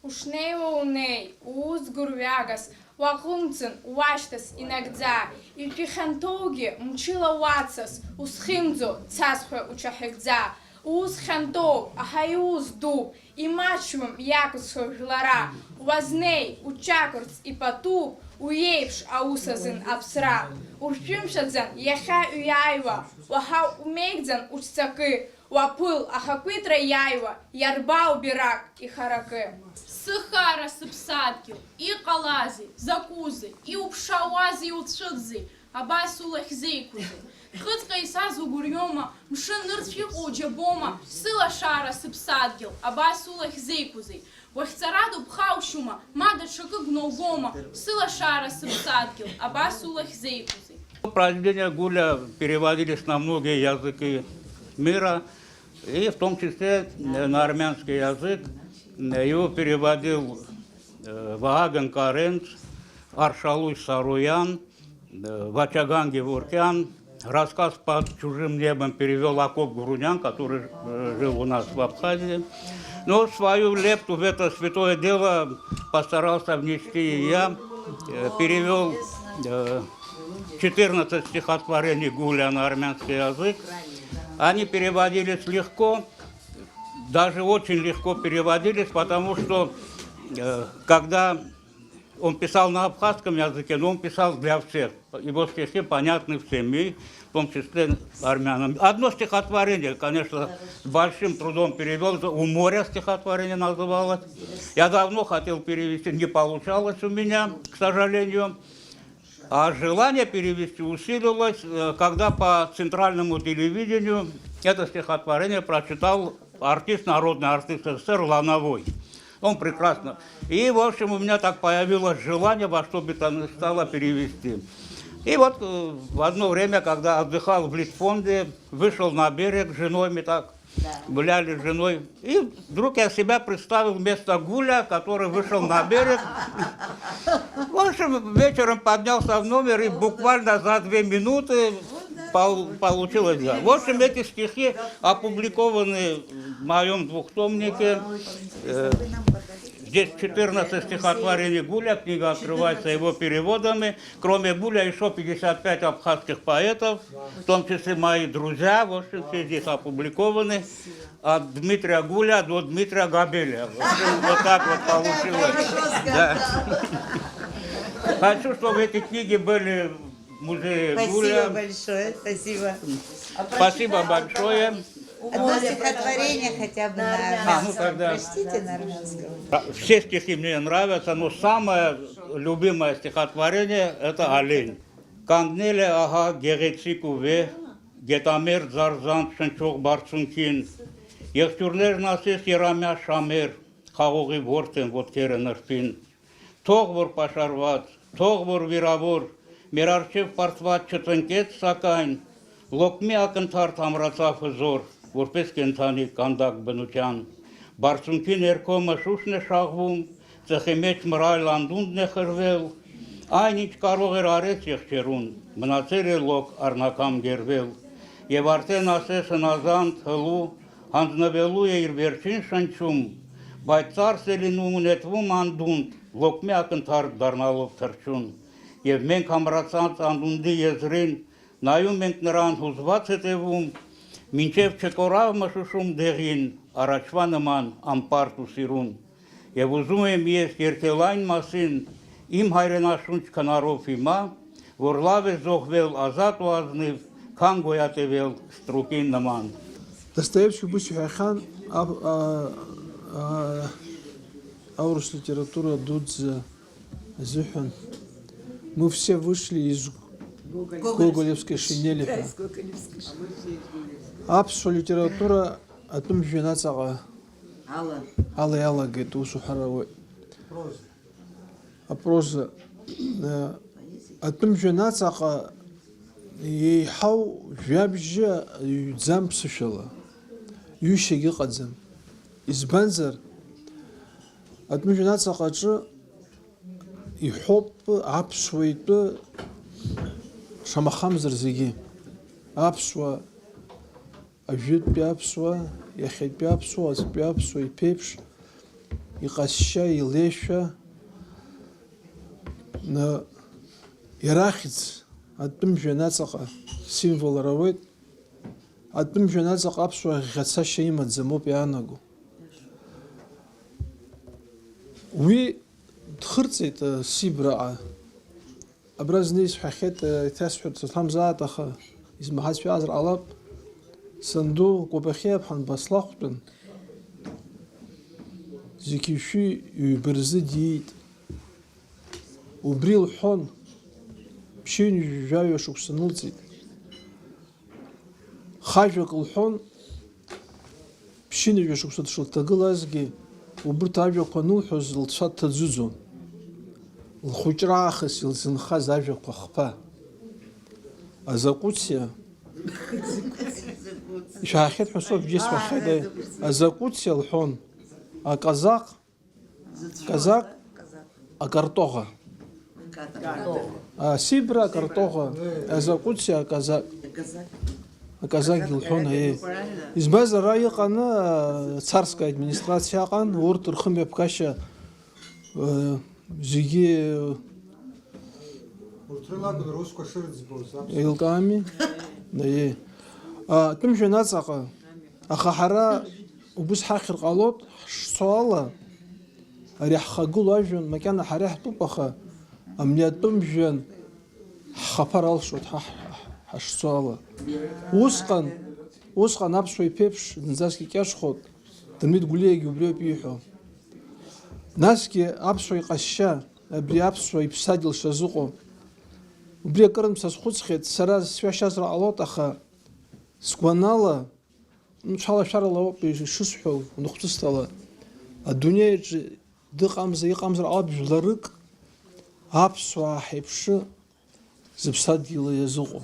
Ушнеиуа унеи, уус гәырҩагас, уаҟәымҵын, уашьҭас инагӡа, ижәҩахьанҭоугьы мчыла уацас, узхьымӡо цасҳәа уҽаҳәагӡа, уус хьанҭоуп, аха иус дууп, Имаҷҩым иақәызхуа жәлара, уазнеи, учақәырц ипату, уи еиԥш аус азын аԥсра. Уршәымшәаӡан иахьа уиааиуа, уаҳа умеигӡан учҵакы, уаԥыл ахақәиҭра иааиуа, иарбау бирак ихаракы. Сыхара сыԥсадгьыл, иҟалазеи, закәызеи, иуԥшаауазеи, иуцәыӡзеи? Абас улахь зеиқәузеи? Хыҵҟа исаз угәырҩома, мшы нырцә иҟоу џьабома, сылашара сыԥсадгьыл, абас улахь зеиқәузеи? Уахьцара дыԥхаушьома, ма даҽакы гәноугома, сылашара сыԥсадгьыл, абас улахь зеиқәузеи? Произведения Гуля переводились на многие языки мира, и в том числе на армянский язык. Его переводил Вааген Каренц, Аршалуй Саруян, Вачаган Геворкян, рассказ «Под чужим небом» перевёл Акоп Грунян, который жил у нас в Абхазии. Но свою лепту в это святое дело постарался внести и я. Перевёл четырнадцать стихотворений Гуля на армянский язык. Они переводились легко, даже очень легко переводились, потому что когда Он писал на абхазском языке, но он писал для всех. Его стихи понятны всем, и в том числе армянам. Одно стихотворение, конечно, с большим трудом перевёл, «У моря» стихотворение называлось. Я давно хотел перевести, не получалось у меня, к сожалению. А желание перевести усилилось, когда по центральному телевидению это стихотворение прочитал артист, народный артист СССР Лановой. Он прекрасно. И, в общем, у меня так появилось желание во что бы то ни стало перевести. И вот в одно время, когда отдыхал в Литфонде, вышел на берег с женой, мы так гуляли с женой. И вдруг я себя представил вместо Гуля, который вышел на берег. В общем, вечером поднялся в номер и буквально за две минуты получилось. Да. В общем, эти стихи опубликованы в моем двухтомнике. Э, Здесь четырнадцать стихотворений Гуля, книга открывается его переводами. Кроме Гуля, еще пятьдесят пять абхазских поэтов, в том числе мои друзья, в общем, все здесь опубликованы. От Дмитрия Гуля до Дмитрия Габеля. В общем, вот так вот получилось. Да. Хочу, чтобы эти книги были в музее Гуля. Спасибо большое, спасибо. Спасибо большое. Одно стихотворение хотя бы на армянском. А, ну тогда. Прочтите на армянском. А, все стихи мне нравятся, но самое любимое стихотворение — это «Олень». Կանգնել է ահա գեղեցիկ ու վեհ, գետամերձ զարզանց շնչող բարձունքին, եղջյուրներն ասես երամյա շամեր, խաղողի ворթ են ոտքերը նրբին։ Թող որ պաշարված, թող որ վիրավոր, մեր առջև պարտված չծնկեց, սակայն լոկմի ակնթարթ ամրացավ հզոր, որպես կենդանի կանդակ բնության։ Բարձունքի ներքո մշուշն է շաղվում, ծխի մեջ մռայլ անդունդն է խրվել, այն, ինչ կարող էր, արեց եղջերուն, մնացել է լոկ առնակամ գերվել։ Եվ արդեն ասես հնազանդ հլու, հանձնվելու է իր վերջին շնչում, բայց ծարս է լինում ու նետվում անդունդ, լոկմի ակնթարթ դառնալով թռչուն։ Եվ մենք ամրացած անդունդի եզրին նայում ենք, նրան հուզված հետևում, մինչև չկորավ մշուշում դեղին, առաջվա նման անպարտ ու սիրուն։ Եվ ուզում եմ ես երգել այն մասին, իմ հայրենաշունչ քնարով հիմա, որ լավ է զոհվել ազատ ու ազնիվ, քան գոյատևել ստրուկի նման։ Достоевский убыс иҳәахьан, аб-, а, а, аурыс литература дуӡӡа азыҳәан. Мы все вышли из гоголевской шинели ҳәа. Аԥсуа литература атәым жәҩан аҵаҟа ала иалагеит, ус уҳәар ауеит. Апроза, э, атәым жәҩан аҵаҟа еиҳау жәабжьы ҩӡам ԥсышәала, ҩышьагьы ыҟаӡам. Избанзар, атәым жәҩан аҵаҟаҿы иҳәоуп аԥсуа итәы, шамахамзар зегьы. Аԥсуа, ажәытәтәи аԥсуа, иахьатәи аԥсуа, уаҵәтәи аԥсуа иԥеиԥш, иҟазшьа, илеишәа, на, иара ахьӡ атәым жәҩан аҵаҟа символар ауеит. Атәым жәҩан аҵаҟа аԥсуа ӷьӷьа цашьа имаӡам ауп иаанаго. Уи дхырҵеит, э, Сибраҟа. Абра зны исҳәахьеит, э, иҭасҳәарц саҭамзааит, аха измаҳацшәа иаазар ҟалап. Санду Кәапахьиаԥҳа Баслахәтәын зқьи шәи ҩба рзы диит. Убри лҳәон, ԥшьынҩажәа шықәса нылҵит. Хажәак лҳәон, ԥшьынҩажәа шықәса дшылҭагылазгьы, убырҭ ажәақәа анылҳәоз лцәа дҭаӡыӡон. Лхәыҷра аахыс илзынхаз ажәақәа хԥа. Азакәыциа. Ишәаҳахьеит ҳәа соуп, бџьысҳәахьеит. Азакәыциа лҳәон. Аказаҟ, казак, акартоӷа. А, Сибра акартоӷа, Азакәыциа аказак. Аказак илҳәон, аиеи. Избанзар, ара иҟаны, а, царская администрациа аҟан, урҭ рхымҩаԥгашьа, э, зегьы Урҭ рыла акәын русқәа шырӡбоз аԥсуа. Еилкаами? Аиеи. А, атәым жәҩан аҵаҟа. Аха ҳара убыс ҳахьыр ҟалоит, ҳшцо ала, ари ҳхагылоу ажәҩан макьана ҳара иаҳтәуп, аха абни атәым жәҩан ҳхаԥар алшоит ҳа ҳ-, ҳ-, ҳашцо ала. Усҟан, усҟан аԥсуа иԥеиԥш зынӡаск икьаҿхоит, Дырмит Гәлиагьы убриоуп ииҳәо. Насгьы аԥсуа иҟазшьа, абри аԥсуа иԥсадгьыл шазыҟоу, убри акырынтә сазхәыцхьеит, сара сҩашьазар ҟалоит, аха сгәанала, цәалашәарала ауп ишысҳәо, нхәҭысҭала, адунеиаҿы дыҟамзар, иҟамзар ҟалап жәларык аԥсуаа ҳаиԥшы зыԥсадгьыл иазыҟоу,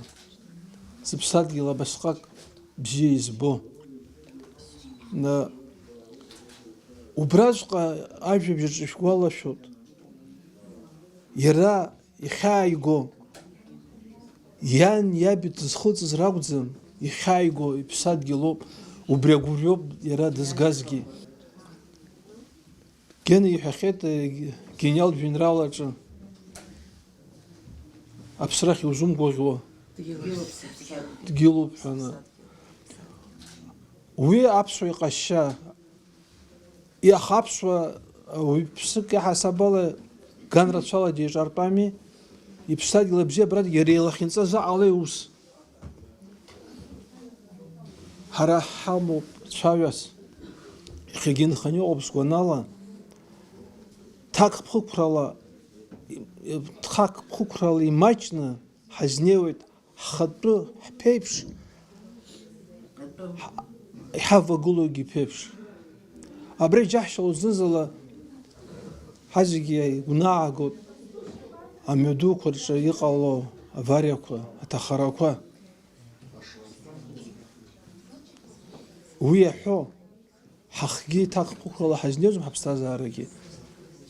зыԥсадгьыл абасҟак бзиа избо. На, убраҵәҟьа ажәабжь аҿы ишәгәалашәоит, иара ихьааиго, иан иаби дызхылҵыз ракәӡам, ихьааиго иԥсадгьылоуп, убри агәырҩоуп иара дызгазгьы. Гена иҳәахьеит, э, гениалтә жәеинраалаҿы аԥсрахь иузымгәаӷьуа дгьылуп ҳәаны. Уи аԥсуа иҟазшьа, иаха аԥсуа ауаҩԥсык иаҳасабала ган рацәала деиҿартәами, иԥсадгьыл абзиабаратә иара илахьынҵа заҟала иус. Ҳара ҳамоуп цәаҩас. Иахьагьы нханы иҟоуп сгәанала. Ҭакԥхықәрала, ҭакԥхықәрала имаҷны ҳазнеиуеит ҳхатәы ҳԥеиԥш, ҳ-, иҳавагылоугьы ԥеиԥш. Абра иџьаҳшьало зынзала ҳазегьы игәнаагоит амҩадуқәа рҿы иҟало авариақәа, аҭахарақәа. Уи иаҳәо, ҳахгьы иҭакԥхықәрала ҳазнеиуам ҳаԥсҭазаарагьы.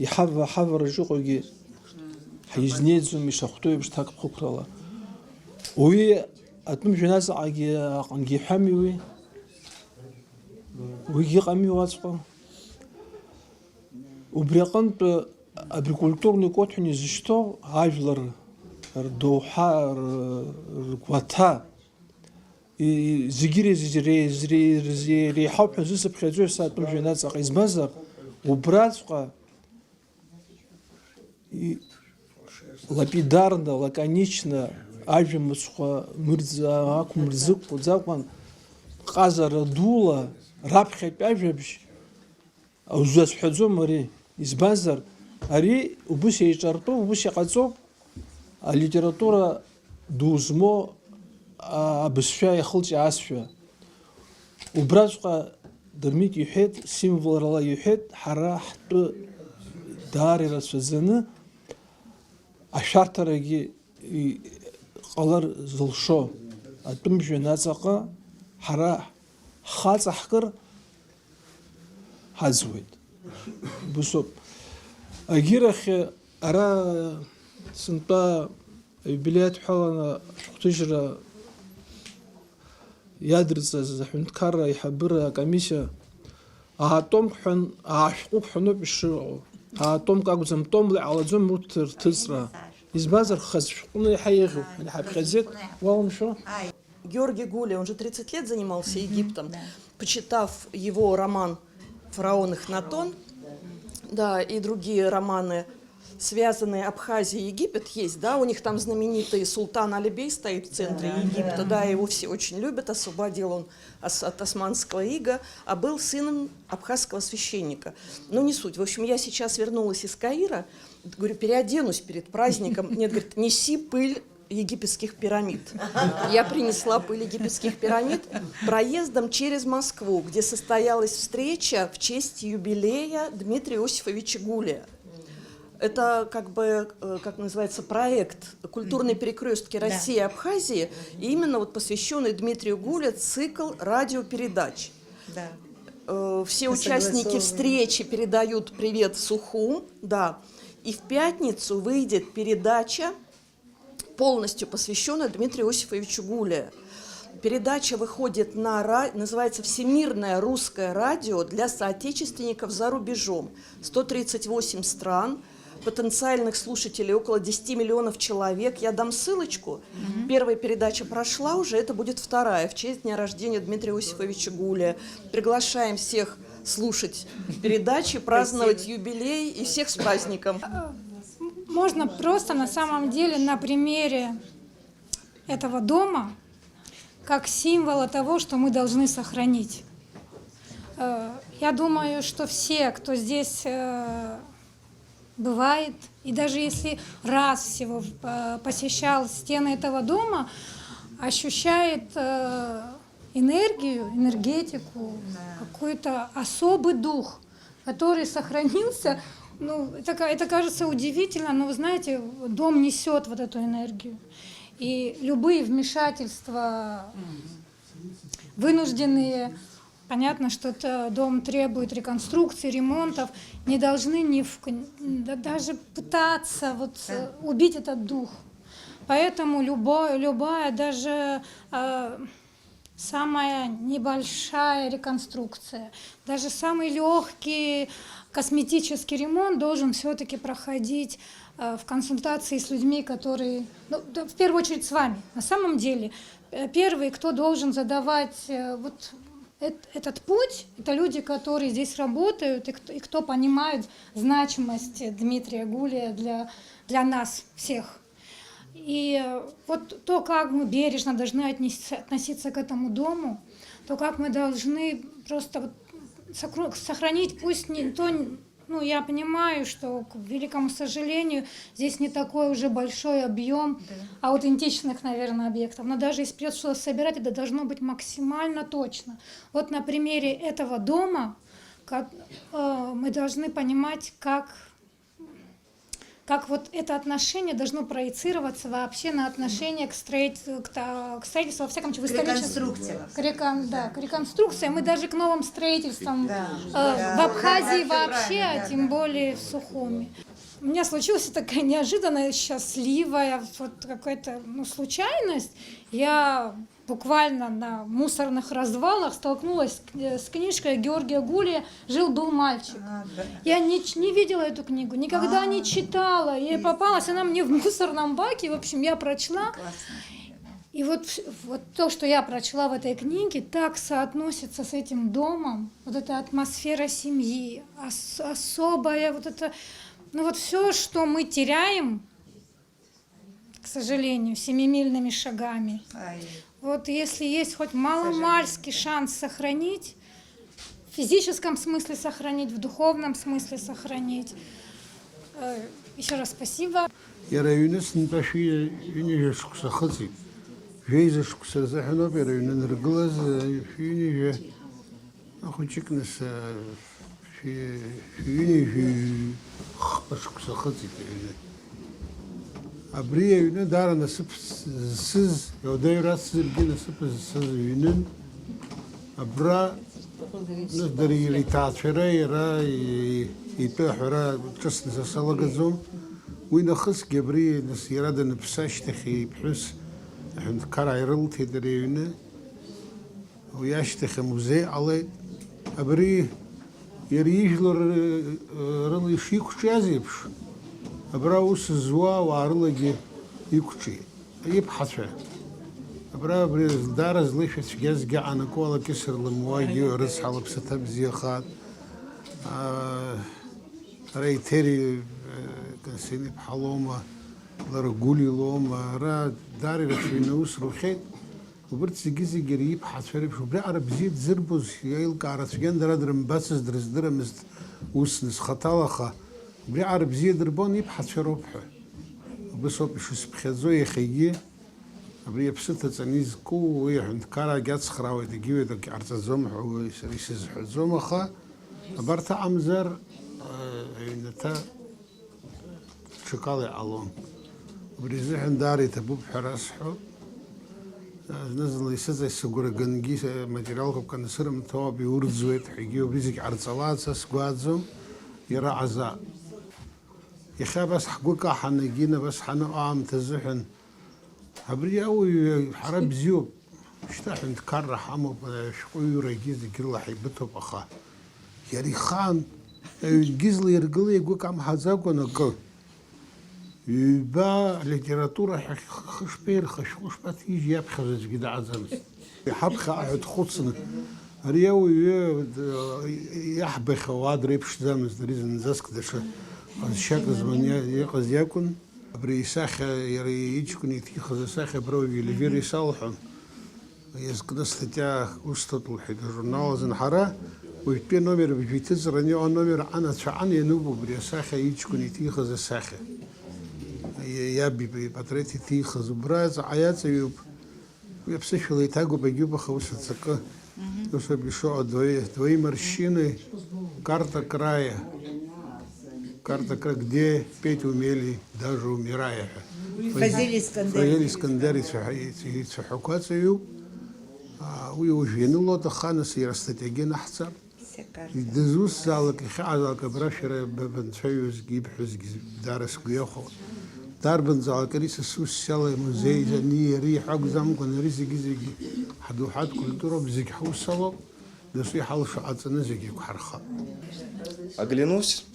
Иҳава-, ҳавараҿ иҟоугьы ҳизнеиӡом ишахәҭоу еиԥш ҭакԥхықәрала. Уи атәым жәҩан аҵаҟагьы аҟынгьы иҳәами уи? Уигьы ыҟами уаҵәҟьа. Убри аҟынтә абри культурный код ҳәа изышьҭоу ажәлар рдоуҳа, р-, ргәаҭа, и-, зегьы ирзы-, ирзы-, ирзы-, иреиҳауп ҳәа зысыԥхьаӡои са атәым жәҩан аҵаҟа, избанзар, убраҵәҟьа и-, лапидарно, лаконично, ажәа мыцхәы мырӡ-, ақәмырӡыкәӡакәан, ҟазара дула раԥхьатәи ажәабжь узазҳәаӡом ари. Избанзар, ари убыс еиҿартәуп, убыс иҟаҵоуп алитература ду змоу, а, абызшәа иахылҿиаазшәа. Убраҵәҟьа Дырмит иҳәеит, символрала иҳәеит, ҳара ҳтәы даара ирацәаӡаны ашәарҭарагьы и-, ҟалар зылшо атәым жәҩан аҵаҟа ҳара ҳхаҵа ҳкыр ҳаӡуеит. Убысоуп. Агьырахь ара сынтәа аиубилеи адҳәаланы ашәҟәҭыжьра иадырҵаз аҳәынҭқарра аиҳабыра акомиссиа аатомк ҳәан, аашәҟәык ҳәаноуп ишыҟоу. Аатомк акәӡам, томла иҟалаӡом урҭ рҭыҵра. Избанзар, хаз шәҟәны иаҳа еиӷьуп, ҳаԥхьаӡеит, уалымшәо? Георгий Гулиа, он же тридцать лет занимался Египтом, почитав его роман «Фараон Эхнатон», да, и другие романы, связанные Абхазия и Египет, есть, да, у них там знаменитый султан Али Бей стоит в центре Египта, да, его все очень любят, освободил он ос-, от османского ига, а был сыном абхазского священника. Ну, не суть. В общем, я сейчас вернулась из Каира, говорю, переоденусь перед праздником. Нет, говорит, неси пыль египетских пирамид. Я принесла пыль египетских пирамид. Проездом через Москву, где состоялась встреча в честь юбилея Дмитрия Иосифовича Гулия. Это как бы, э, как называется, проект, «Культурные перекрёстки России и Абхазии», и именно вот посвящённый Дмитрию Гуле цикл радиопередач. Да. Э, все участники встречи передают привет Сухум, да. И в пятницу выйдет передача, полностью посвящённая Дмитрию Иосифовичу Гуле. Передача выходит на ра-, называется «Всемирное русское радио для соотечественников за рубежом». Сто тридцать восемь стран, потенциальных слушателей около десяти миллионов человек. Я дам ссылочку. Первая передача прошла уже, это будет вторая в честь дня рождения Дмитрия Иосифовича Гулия. Приглашаем всех слушать передачи, праздновать юбилей и всех с праздником. Можно просто на самом деле на примере этого дома, как символа того, что мы должны сохранить. Э, я думаю, что все, кто здесь, э, бывает, и даже если раз всего, э, посещал стены этого дома, ощущает, э, энергию, энергетику, какой-то особый дух, который сохранился. Ну, это ка-, это кажется удивительно, но, вы знаете, дом несёт вот эту энергию. И любые вмешательства вынужденные, понятно, что это дом требует реконструкции, ремонтов, не должны ни в к-, да, даже пытаться вот, э, убить этот дух. Поэтому любое, любая даже, э, Самая небольшая реконструкция, даже самый легкий косметический ремонт должен все-таки проходить э, в консультации с людьми, которые, ну, да, в первую очередь с вами. На самом деле, э, первый, кто должен задавать э, вот эт- этот путь, это люди, которые здесь работают и кто, и кто понимает значимость Дмитрия Гулия для, для нас всех. И э, вот то, как мы бережно должны отнес- относиться к этому дому, то, как мы должны просто вот сокру- сохранить, пусть не то, ну, я понимаю, что, к великому сожалению, здесь не такой уже большой объем аутентичных, наверное, объектов, но даже если придется что-то собирать, это должно быть максимально точно. Вот на примере этого дома как, э, мы должны понимать, как как вот это отношение должно проецироваться вообще на отношение к, строить, к, та- к строительству, во всяком случае, в историческом... Реконструкция. К рекон- да, к реконструкциям и даже к новым строительствам Да. э, Да, в Абхазии да, всё вообще, правильно, а да, тем да. Более в Сухуми. У меня случилась такая неожиданная, счастливая вот какая-то ну, случайность. Я буквально на мусорных развалах столкнулась с, с книжкой Георгия Гулия «Жил-был мальчик». А, да. Я не, ч- не видела эту книгу, никогда А. Не читала. И попалась она мне в мусорном баке. В общем, я прочла. Классно. И вот, вс- вот то, что я прочла в этой книге, так соотносится с этим домом. Вот эта атмосфера семьи, ос- особая, вот это, ну вот все, что мы теряем, к сожалению, семимильными шагами. Ай. Вот если есть хоть маломальский шанс сохранить, в физическом смысле сохранить, в духовном смысле сохранить. Э, Еще раз спасибо. Иара аҩны сынтәа шәи ҩынҩажәа шықәса ахыҵит. Жәеиза шықәса рзыҳәаноуп иара аҩны аныргылаз, шәи ҩынҩажәа ахәыҷык нас, шәи ҩынҩажәи хԥа шықәса ахыҵит аҩны. Абри аҩны даара насыԥ зсыз, иуадаҩра ацзаргьы насыԥ зсыз аҩнын. Абра, нас, дара иара иҭаацәара, иара и- итәы аҳәара ҿыцны са салагаӡом. Уи нахысгьы абри, нас, иара даныԥсы ашьҭахь иԥҳәыс аҳәынҭқараа ирылҭеит ари аҩны. Уи ашьҭахь амузеи ҟалеит. Абри иара ижәлар э, рыла ишиқәҿиаз еиԥш, абра аус зуа ауаа рылагьы иқәҿиеит. Иԥҳацәа. Абра абри даара злеишәа цәгьазгьы анаку ала кьысыр лымуагьы рыцҳа лыԥсаҭа бзиахааит. Аа, ара Еҭери, э, Константин-иԥҳа лоума, лара Гәли лоума, ара даара ирацәаҩны аус рухьеит. Убырҭ зегьы-зегьы иара иԥҳацәа реиԥш, убриаҟара бзиа дзырбоз, еилкаара цәгьан дара дрымбацызт, дрыздырамызт усны зхаҭала, аха убриаҟара бзиа дырбон иԥҳацәа роуп ҳәа. Убыс ауп ишысԥхьаӡо иахьагьы. Абри аԥсы ҭаҵаны изку уи аҳәынҭқараагьы ацхраауеит, егьиуеит, акгьы ҟарҵаӡом ҳәа уи сара исызҳәаӡом, аха абарҭ аҟамзар, э, аҩнаҭа ҽакала иҟалон. Убри азыҳәан даара иҭабуп ҳәа расҳәо. Зны-зынла исыҵаи сыгәра гангьы материалқәак анысырымҭо ауп, иурӡуеит ҳәагьы, убри зегь ҟарҵалаанӡа сгәаӡом, иара азы. Иахьа абас ҳгәы каҳаны, Гина, абас ҳаныҟоу аамҭа азыҳәан, абри ауаҩы ҳара бзиоуп, шьҭа ҳәынҭқарра ҳамоуп, ашәҟәыҩҩрагьы зегь рыла ҳаибыҭоуп, аха иара ихаан аҩнгьы злаиргылеи игәы камҳаӡакәан акы. Ҩба алитература ҳәа хы-, хы шԥеирха, шәҟәы шԥаҭижьи иаԥхьаӡо аӡәгьы дааӡамызт. Иҳаԥхьа аҳәа дхәыцны, ари ауаҩы, д-, иаҳбахьоу ауаа дреиԥшӡамызт, ари зынӡаск даҽа ҟазшьак зманы иа-, иҟаз иакәын. Абри исахьа, иара иҷкәын иҭихыз асахьа абра уажә Елевир исалҳәон. Иазкны астатиа усҭоит лҳәеит ажурнал азын. Ҳара уажәтәи аномер абжьы иҭыҵраны иҟоу аномер аҟан ацәаҟан иануп убри асахьа, иҷкәын иҭихыз асахьа. Иа-, иаб ипатреҭ иҭихыз убра ҵаҟа иаҵаҩуп. Уи аԥсышәала иҭагоуп, агьубаха ус аҵакы. Ус ауп ишыҟоу, двои-, двои морщины, карта края. Карта края, где петь умели, даже умирая ҳәа. Фазиль Искандер. Фазиль Искандер ицәаҳәа-, ицәаҳәақәа ҵаҩуп. Аа, уи уажә ианыло аҭахханыс иара астатиагьы анаҳҵап. Дызусҭзаалак, иахьаҟазаалак абра шәара б-, банцәаҩызгьы ибҳәозгьы даара сгәы иахәон. Дарбанзаалак ари са сусс иалоу амузеи, ани, ари ҳәа акәӡамкәан, ари зегьы-зегьы ҳдоуҳатә культуроуп, зегь ҳусалоуп, досу иҳалшо ҟаҵаны зегь еиқәҳархап. Оглянусь,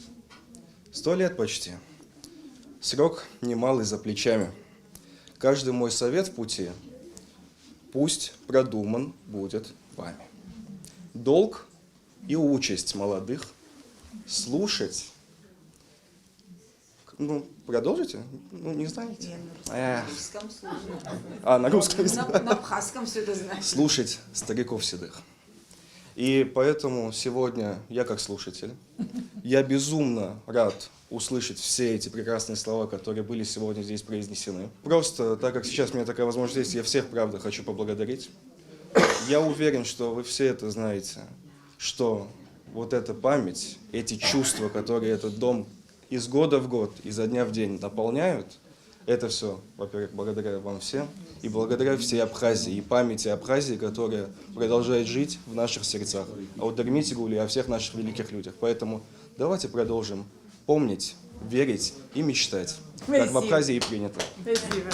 сто лет почти. Срок немалый за плечами. Каждый мой совет в пути пусть продуман будет вами. Долг и участь молодых слушать. Ну, продолжите? Ну, не знаете? Я на Эх. Русском слушаю. А, на русском. На, на абхазском все это знаю. Слушать стариков седых. И поэтому сегодня я как слушатель, я безумно рад услышать все эти прекрасные слова, которые были сегодня здесь произнесены. Просто, так как сейчас у меня такая возможность есть, я всех, правда, хочу поблагодарить. Я уверен, что вы все это знаете, что вот эта память, эти чувства, которые этот дом из года в год, изо дня в день наполняют, это все, во-первых, благодаря вам всем и благодаря всей Абхазии и памяти Абхазии, которая продолжает жить в наших сердцах. А вот Дермитигуле и о всех наших великих людях. Поэтому давайте продолжим помнить, верить и мечтать, как в Абхазии и принято. Спасибо.